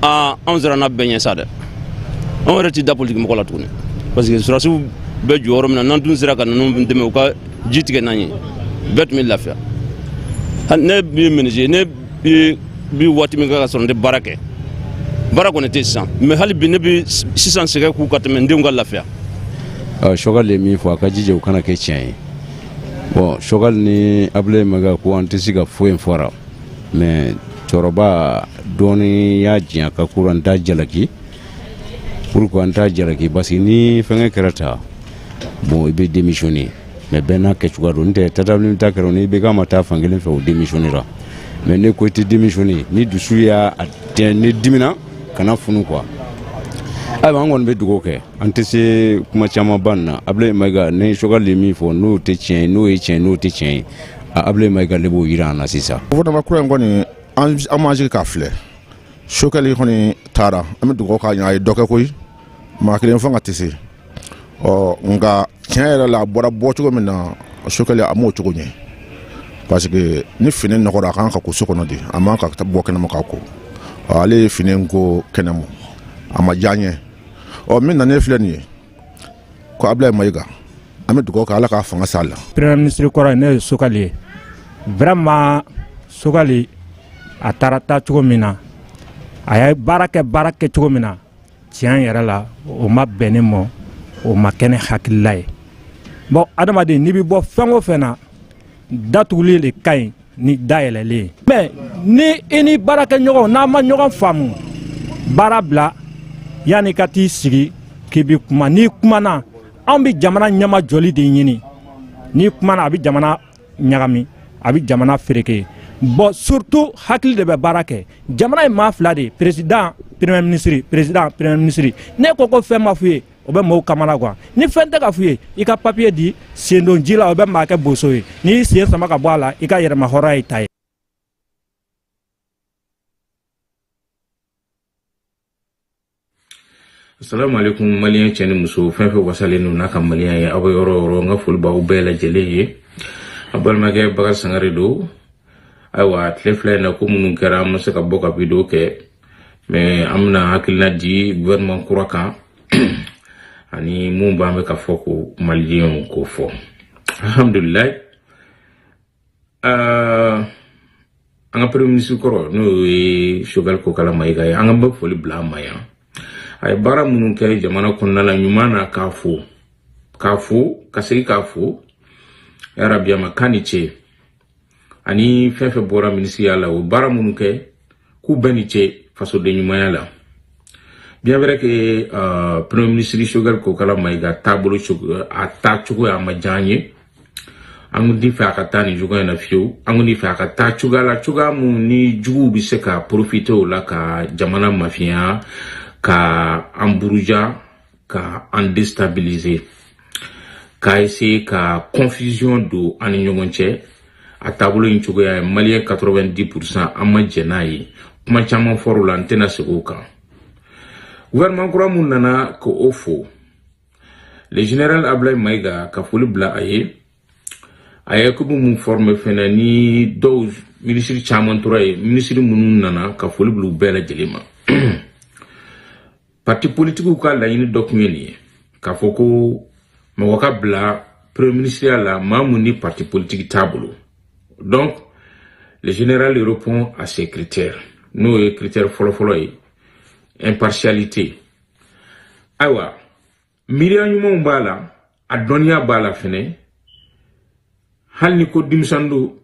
aa, anw siranna bɛɛ ɲɛ sa dɛ. Anw yɛrɛ ti da politikimɔgɔ la tuguni, parce que sɔrɔdasiw bɛ jɔ yɔrɔ min na, n'an dun sera ka ninnu dɛmɛ, u ka ji tigɛ n'an ye, bɛɛ tun bɛ lafiya. Ne bɛ menuisier, ne bi waati min kɛ ka sɔrɔ n tɛ baara kɛ, baara kɔni tɛ sisan, mais hali bi ne bɛ sisan sɛgɛn k'u ka tɛmɛ n denw ka lafiya. Choguel ye min fɔ, a ka jija o kana kɛ tiɲɛ ye. Bon, Choguel ni Abdoulaye Maïga ko, an tɛ se ka foyi fɔra, mais cɛkɔrɔba dɔɔni y'a jɛn a ka ko la, n t'a jalaki. Pourquoi n t'a jalaki? Parce que ni fɛnkɛ kɛra ta, bon, i bɛ démissionner, mais bɛɛ n'a kɛcogoya don. N tɛ tata ta kɛra ni IBK ma taa fankelen fɛ, o démissionner la. Mais ne ko i tɛ démissionner ni dusu y'a tɛ, ni dimina kana funu quoi. Ayiwa, an kɔni bɛ dugawu kɛ, an tɛ se kuma camanba nin na. Abdoulaye Maïga ni Choguel ye min fɔ, n'o tɛ tiɲɛ ye, n'o ye tiɲɛ, n'o tɛ tiɲɛ ye, Abdoulaye Maïga de b'o yira an na sisan. Gouvernement kura in kɔni, an m'an sigi k'a filɛ. Choguel kɔni taara, an bɛ dugawu k'a ɲɛ, a ye dɔ kɛ koyi, maa kelen fanga tɛ se. Ɔ nka tiɲɛ yɛrɛ la, a bɔra bɔ cogo min na, Choguel a m'o cogo ɲɛ, parce que ni fini nɔgɔra, a kan ka ko so kɔnɔ de, a man ka bɔ kɛnɛma k'a ko. Ale ye fini ko kɛnɛma, a ma diya n ye. Ɔ min nanen filɛ nin ye ko Abdoulaye Maïga, an bɛ dugawu kɛ, Ala k'a fanga s'a la. Premier ministre kɔrɔ ye, ne ye Choguel ye. Vraiment, Choguel a taara taa cogo min na, a ye baara kɛ, baara kɛ cogo min na, tiɲɛ yɛrɛ la, o ma bɛn ne ma, o ma kɛ ne hakilila ye. Bon, adamaden, n'i bɛ bɔ fɛn o fɛn na, datuguli de ka ɲi ni dayɛlɛlen ye. Mais ni i ni baarakɛɲɔgɔn n'a ma ɲɔgɔn faamu, baara bila yanni ka t'i sigi k'i bɛ kuma. N'i kumana, anw bɛ jamana ɲɛmajɔli de ɲini. N'i kumana, a bɛ jamana ɲagami, a bɛ jamana fereke. Bon, surtout hakili de bɛ baara kɛ. Jamana ye maa fila de ye: président, premier ministre, président, premier ministre. Ne ko ko fɛn ma f'u ye, o bɛ mɔgɔw kamana gan. Ni fɛn tɛ ka f'u ye, i ka papier di sendon ji la, o bɛ maa kɛ boso ye. N'i y'i sen sama ka bɔ a la, i ka yɛrɛma hɔrɔnya y'i ta ye. Assalamu alaikum, maliyɛn cɛ ni muso, fɛn fɛn wasalen don n'a ka maliyɛn ye, aw bɛ yɔrɔ o yɔrɔ, n ka foli b'aw bɛɛ lajɛlen ye. A balimakɛ Bakari Sangare don. Ayiwa, tile 2 in na, ko minnu kɛra, an ma se ka bɔ ka vidéo kɛ, mais an bɛna hakilina di gouvernement kura kan ani mun b'an bɛ ka fɔ ko maliyɛnw k'o fɔ. Alhamdulilayi, an ka premier ministre kɔrɔ, n'o ye Choguel Kokalla Maïga ye, an ka bɛ foli bila a ma yan. A ye baara minnu kɛ jamana kɔnɔna la ɲuman na, k'a fo, k'a fo, ka segin k'a fo, yarabi a ma k'a ni ce. Ani fɛn fɛn bɔra minisiriya la, o baara minnu kɛ, k'u bɛɛ ni ce fasoden ɲumanya la. Bien vrai que premier ministre Choguel Kokalla Maïga taabolo, a taacogo, a ma diya an ye. An kun t'i fɛ a ka taa nin cogoya in na fiyewu. An kun t'i fɛ a ka taa cogoya la, cogoya mun ni juguw bɛ se ka profiter o la ka jamana mafiya, ka an buruja, ka an déstabiliser, ka essayer ka confusion don an ni ɲɔgɔn cɛ. A taabolo in cogoya ye, maliyɛn 90 % an ma jɛn n'a ye. Kuma caman fɔr'o la, n tɛna segin o kan. Gouvernement kura mun nana, k'o fo, le général Abdoulaye Maïga, ka foli bila a ye. A ye équipe mun formé fɛnɛ, ni dɔw minisiri caman tora yen, minisiri minnu nana, ka foli bila u bɛɛ lajɛlen ma. Parti politikiw ka laɲini dɔ tun ye nin ye, k'a fɔ ko mɔgɔ ka bila premier ministre la, maa mun ni parti politique t'a bolo. Donc le général répond à ces critères. N'o ye critère fɔlɔfɔlɔ ye, impartialité. Ayiwa, miiriya ɲumanw b'a la, a dɔnniya b'a la fɛnɛ. Hali ni ko denmisɛnnin don,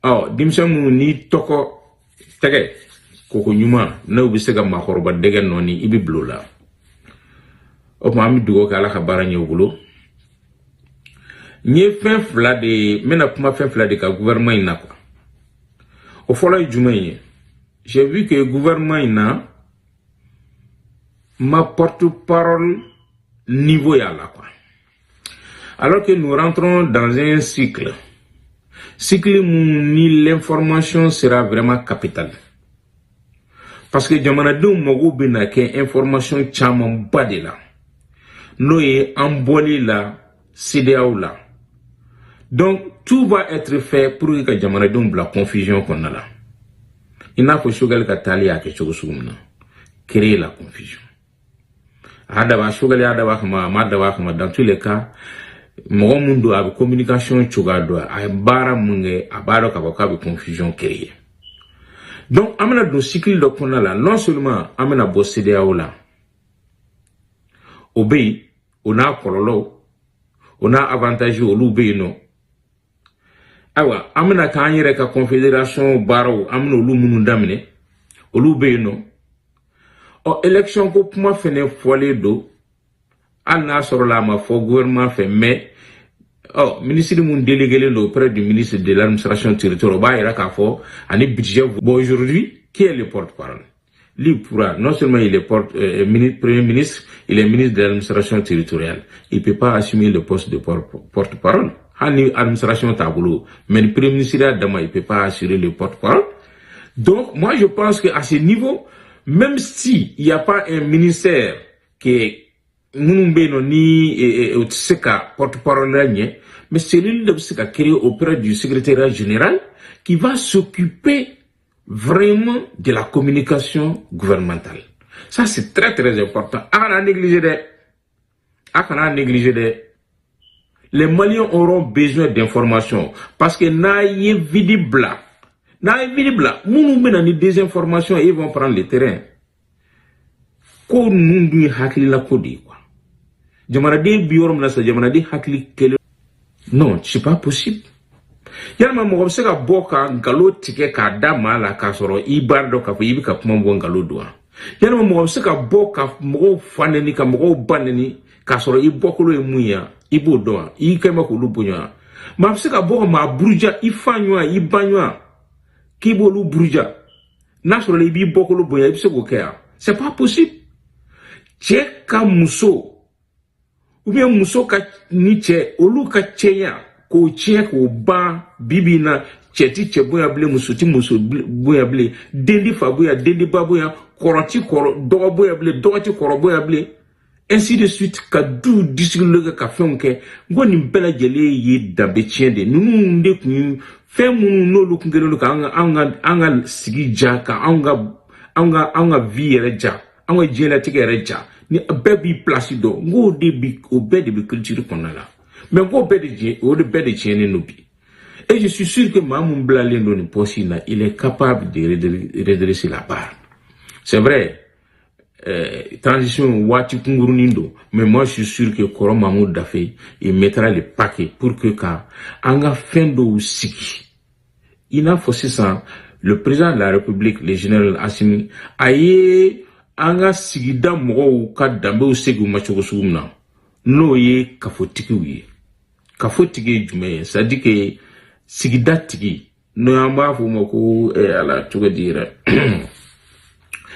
ɔ denmisɛn minnu n'i tɔgɔ tɛgɛ koko ɲuman, n'o bɛ se ka maakɔrɔba dɛgɛ nɔɔni, i bɛ bila o la. O tuma, an bɛ dugawu kɛ, Ala ka baara ɲɛ u bolo. N ye fɛn fila de ye, n bɛna kuma fɛn fila de kan gouvernement in na quoi. O fɔlɔ ye jumɛn ye? J'ai vu que gouvernement in na ma porte-parole niveau y'a la quoi, alors que nous rentrons dans un cycle mun ni l'information sera vraiment capitale, parce que jamanadenw mago bɛna kɛ information camanba de la, n'o ye an bɔli la CEDEAO la. Donc tout va être fait pour que ka jamanadenw bila confusion kɔnɔna la, i n'a fɔ Choguel ka taali y'a kɛ cogo sugu min na, créer la confusion. A y'a dabɔ, Choguel y'a dabɔ a kama, a m'a dabɔ a kama, dans tous les cas, mɔgɔ mun don, a bɛ communication cogoya dɔn, a ye baara mun kɛ, a b'a dɔn k'a fɔ k'a bɛ confusion créer. Donc an bɛna don cycle dɔ kɔnɔna la. Non seulement an bɛna bɔ CEDEAO la, o bɛ yen, o n'a kɔlɔlɔw, o n'a avantage, olu bɛ yen nɔ. Ayiwa, an bɛna k'an yɛrɛ ka confédération baaraw, an bɛna olu minnu daminɛ, olu bɛ yen nɔ. Ɔ élection ko kuma fɛnɛ fɔlen don, hali n'a sɔrɔla a ma fɔ gouvernement fɛ, mais ɔ ministre mun délégué don auprès du ministre de l'Administration territoriale, o b'a yira k'a fɔ ani budget. Bon, aujourd'hui, qui est le porte-parole? Lui pourra, non seulement il est premier ministre, il est ministre de l'Administration territoriale. Il peut pas assumer le poste de porte-parole. Hali administration t'a bolo, mais le premier ministre dama, il peut pas assurer le porte-parole. Donc, moi, je pense qu'à ce niveau, même si il n'y a pas un ministère qui est minnu bɛ yen nɔ ni o tɛ se ka porte-parole la ɲɛ, mais cellule de bɛ se ka créer auprès du secrétariat général qui va s'occuper vraiment de la communication gouvernementale. Ça, c'est très très important. A kana négliger dɛ, a kana négliger dɛ. Les Maliens auront besoin d'informations, parce que n'a ye vide bila, n'a ye vide bila, minnu bɛ na ni désinformation, ils vont prendre le terrain. Ko ninnu dun ye hakilila ko de ye quoi. Jamanaden bi yɔrɔ min na sisan, jamanaden hakili kelen, non, c'est pas possible. Yalima mɔgɔ bɛ se ka bɔ ka nkalon tigɛ k'a da maa la, k'a sɔrɔ i b'a dɔn k'a fɔ i bɛ ka kuma bɔ nkalon don wa? Yalima mɔgɔ bɛ se ka bɔ ka mɔgɔw fa nɛni, ka mɔgɔw ba nɛni, k'a sɔrɔ i bɔkolo ye mun ye, i b'o dɔn wa? I kɛn bɛ k'olu bonya wa? Maa bɛ se ka bɔ ka maa buruja, i fa ɲɔgɔn, i ba ɲɔgɔn, k'i b'olu buruja, n'a sɔrɔ i b'i bɔkolo bonya, i bɛ se k'o kɛ wa? C'est pas possible. Cɛ ka muso ou bien muso ka ni cɛ, olu ka cɛya k'o tiɲɛ k'o ban. Bi bi in na, cɛ ti cɛ bonya bilen, muso ti muso bonya bilen, den ti fa bonya, den ti ba bonya, kɔrɔ ti kɔrɔ dɔgɔ bonya bilen, dɔgɔ ti kɔrɔ bonya bilen, ainsi de suite, ka duw disigi kɛ, ka fɛnw kɛ. N ko nin bɛɛ lajɛlen ye danbe tiɲɛ de. Ninnu de kun ye fɛn minnu n'olu kun kɛlen don ka an ka sigi ja, ka an ka vie yɛrɛ ja, an ka diɲɛlatigɛ yɛrɛ ja, ni bɛɛ b'i place dɔn. N k'o de bi, o bɛɛ de bɛ culture kɔnɔna la, mais n k'o bɛɛ de tiɲɛ, o de bɛɛ de tiɲɛnen don bi. Et je suis sûr que maa mun bilalen don nin poste in na, il est capable de redresser la barre. C'est vrai, transition waati kunkurunin don, mais moi je suis sûr que Kɔrɔ Mahmoud Daffé, il mettra le paquet pour que ka an ka fɛn dɔw sigi. I n'a fɔ sisan, le président de la République, le général Assimi, a ye an ka sigida mɔgɔw ka danbew segin u ma cogo sugu min na, n'o ye kafotigiw ye. Kafotigi ye jumɛn ye? C'est à dire que sigida tigi, n'o an b'a fɔ o ma ko ala cogo di yɛrɛ,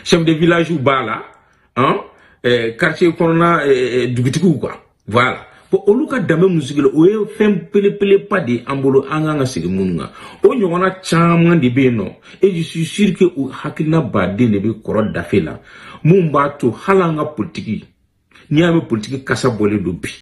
chef de village b'a la, hein, quartier kɔnɔna dugutigiw quoi. Voilà. Bon, olu ka danbe mun sigilen, o ye fɛn belebeleba de ye an bolo, an kan ka segin minnu kan. O ɲɔgɔnna caman de bɛ yen nɔ, et je suis sûr que o hakilina baden de bɛ Kɔrɔ Dafe la, mun b'a to hali an ka politiki, n'i y'a mɛn politiki kasa bɔlen don bi.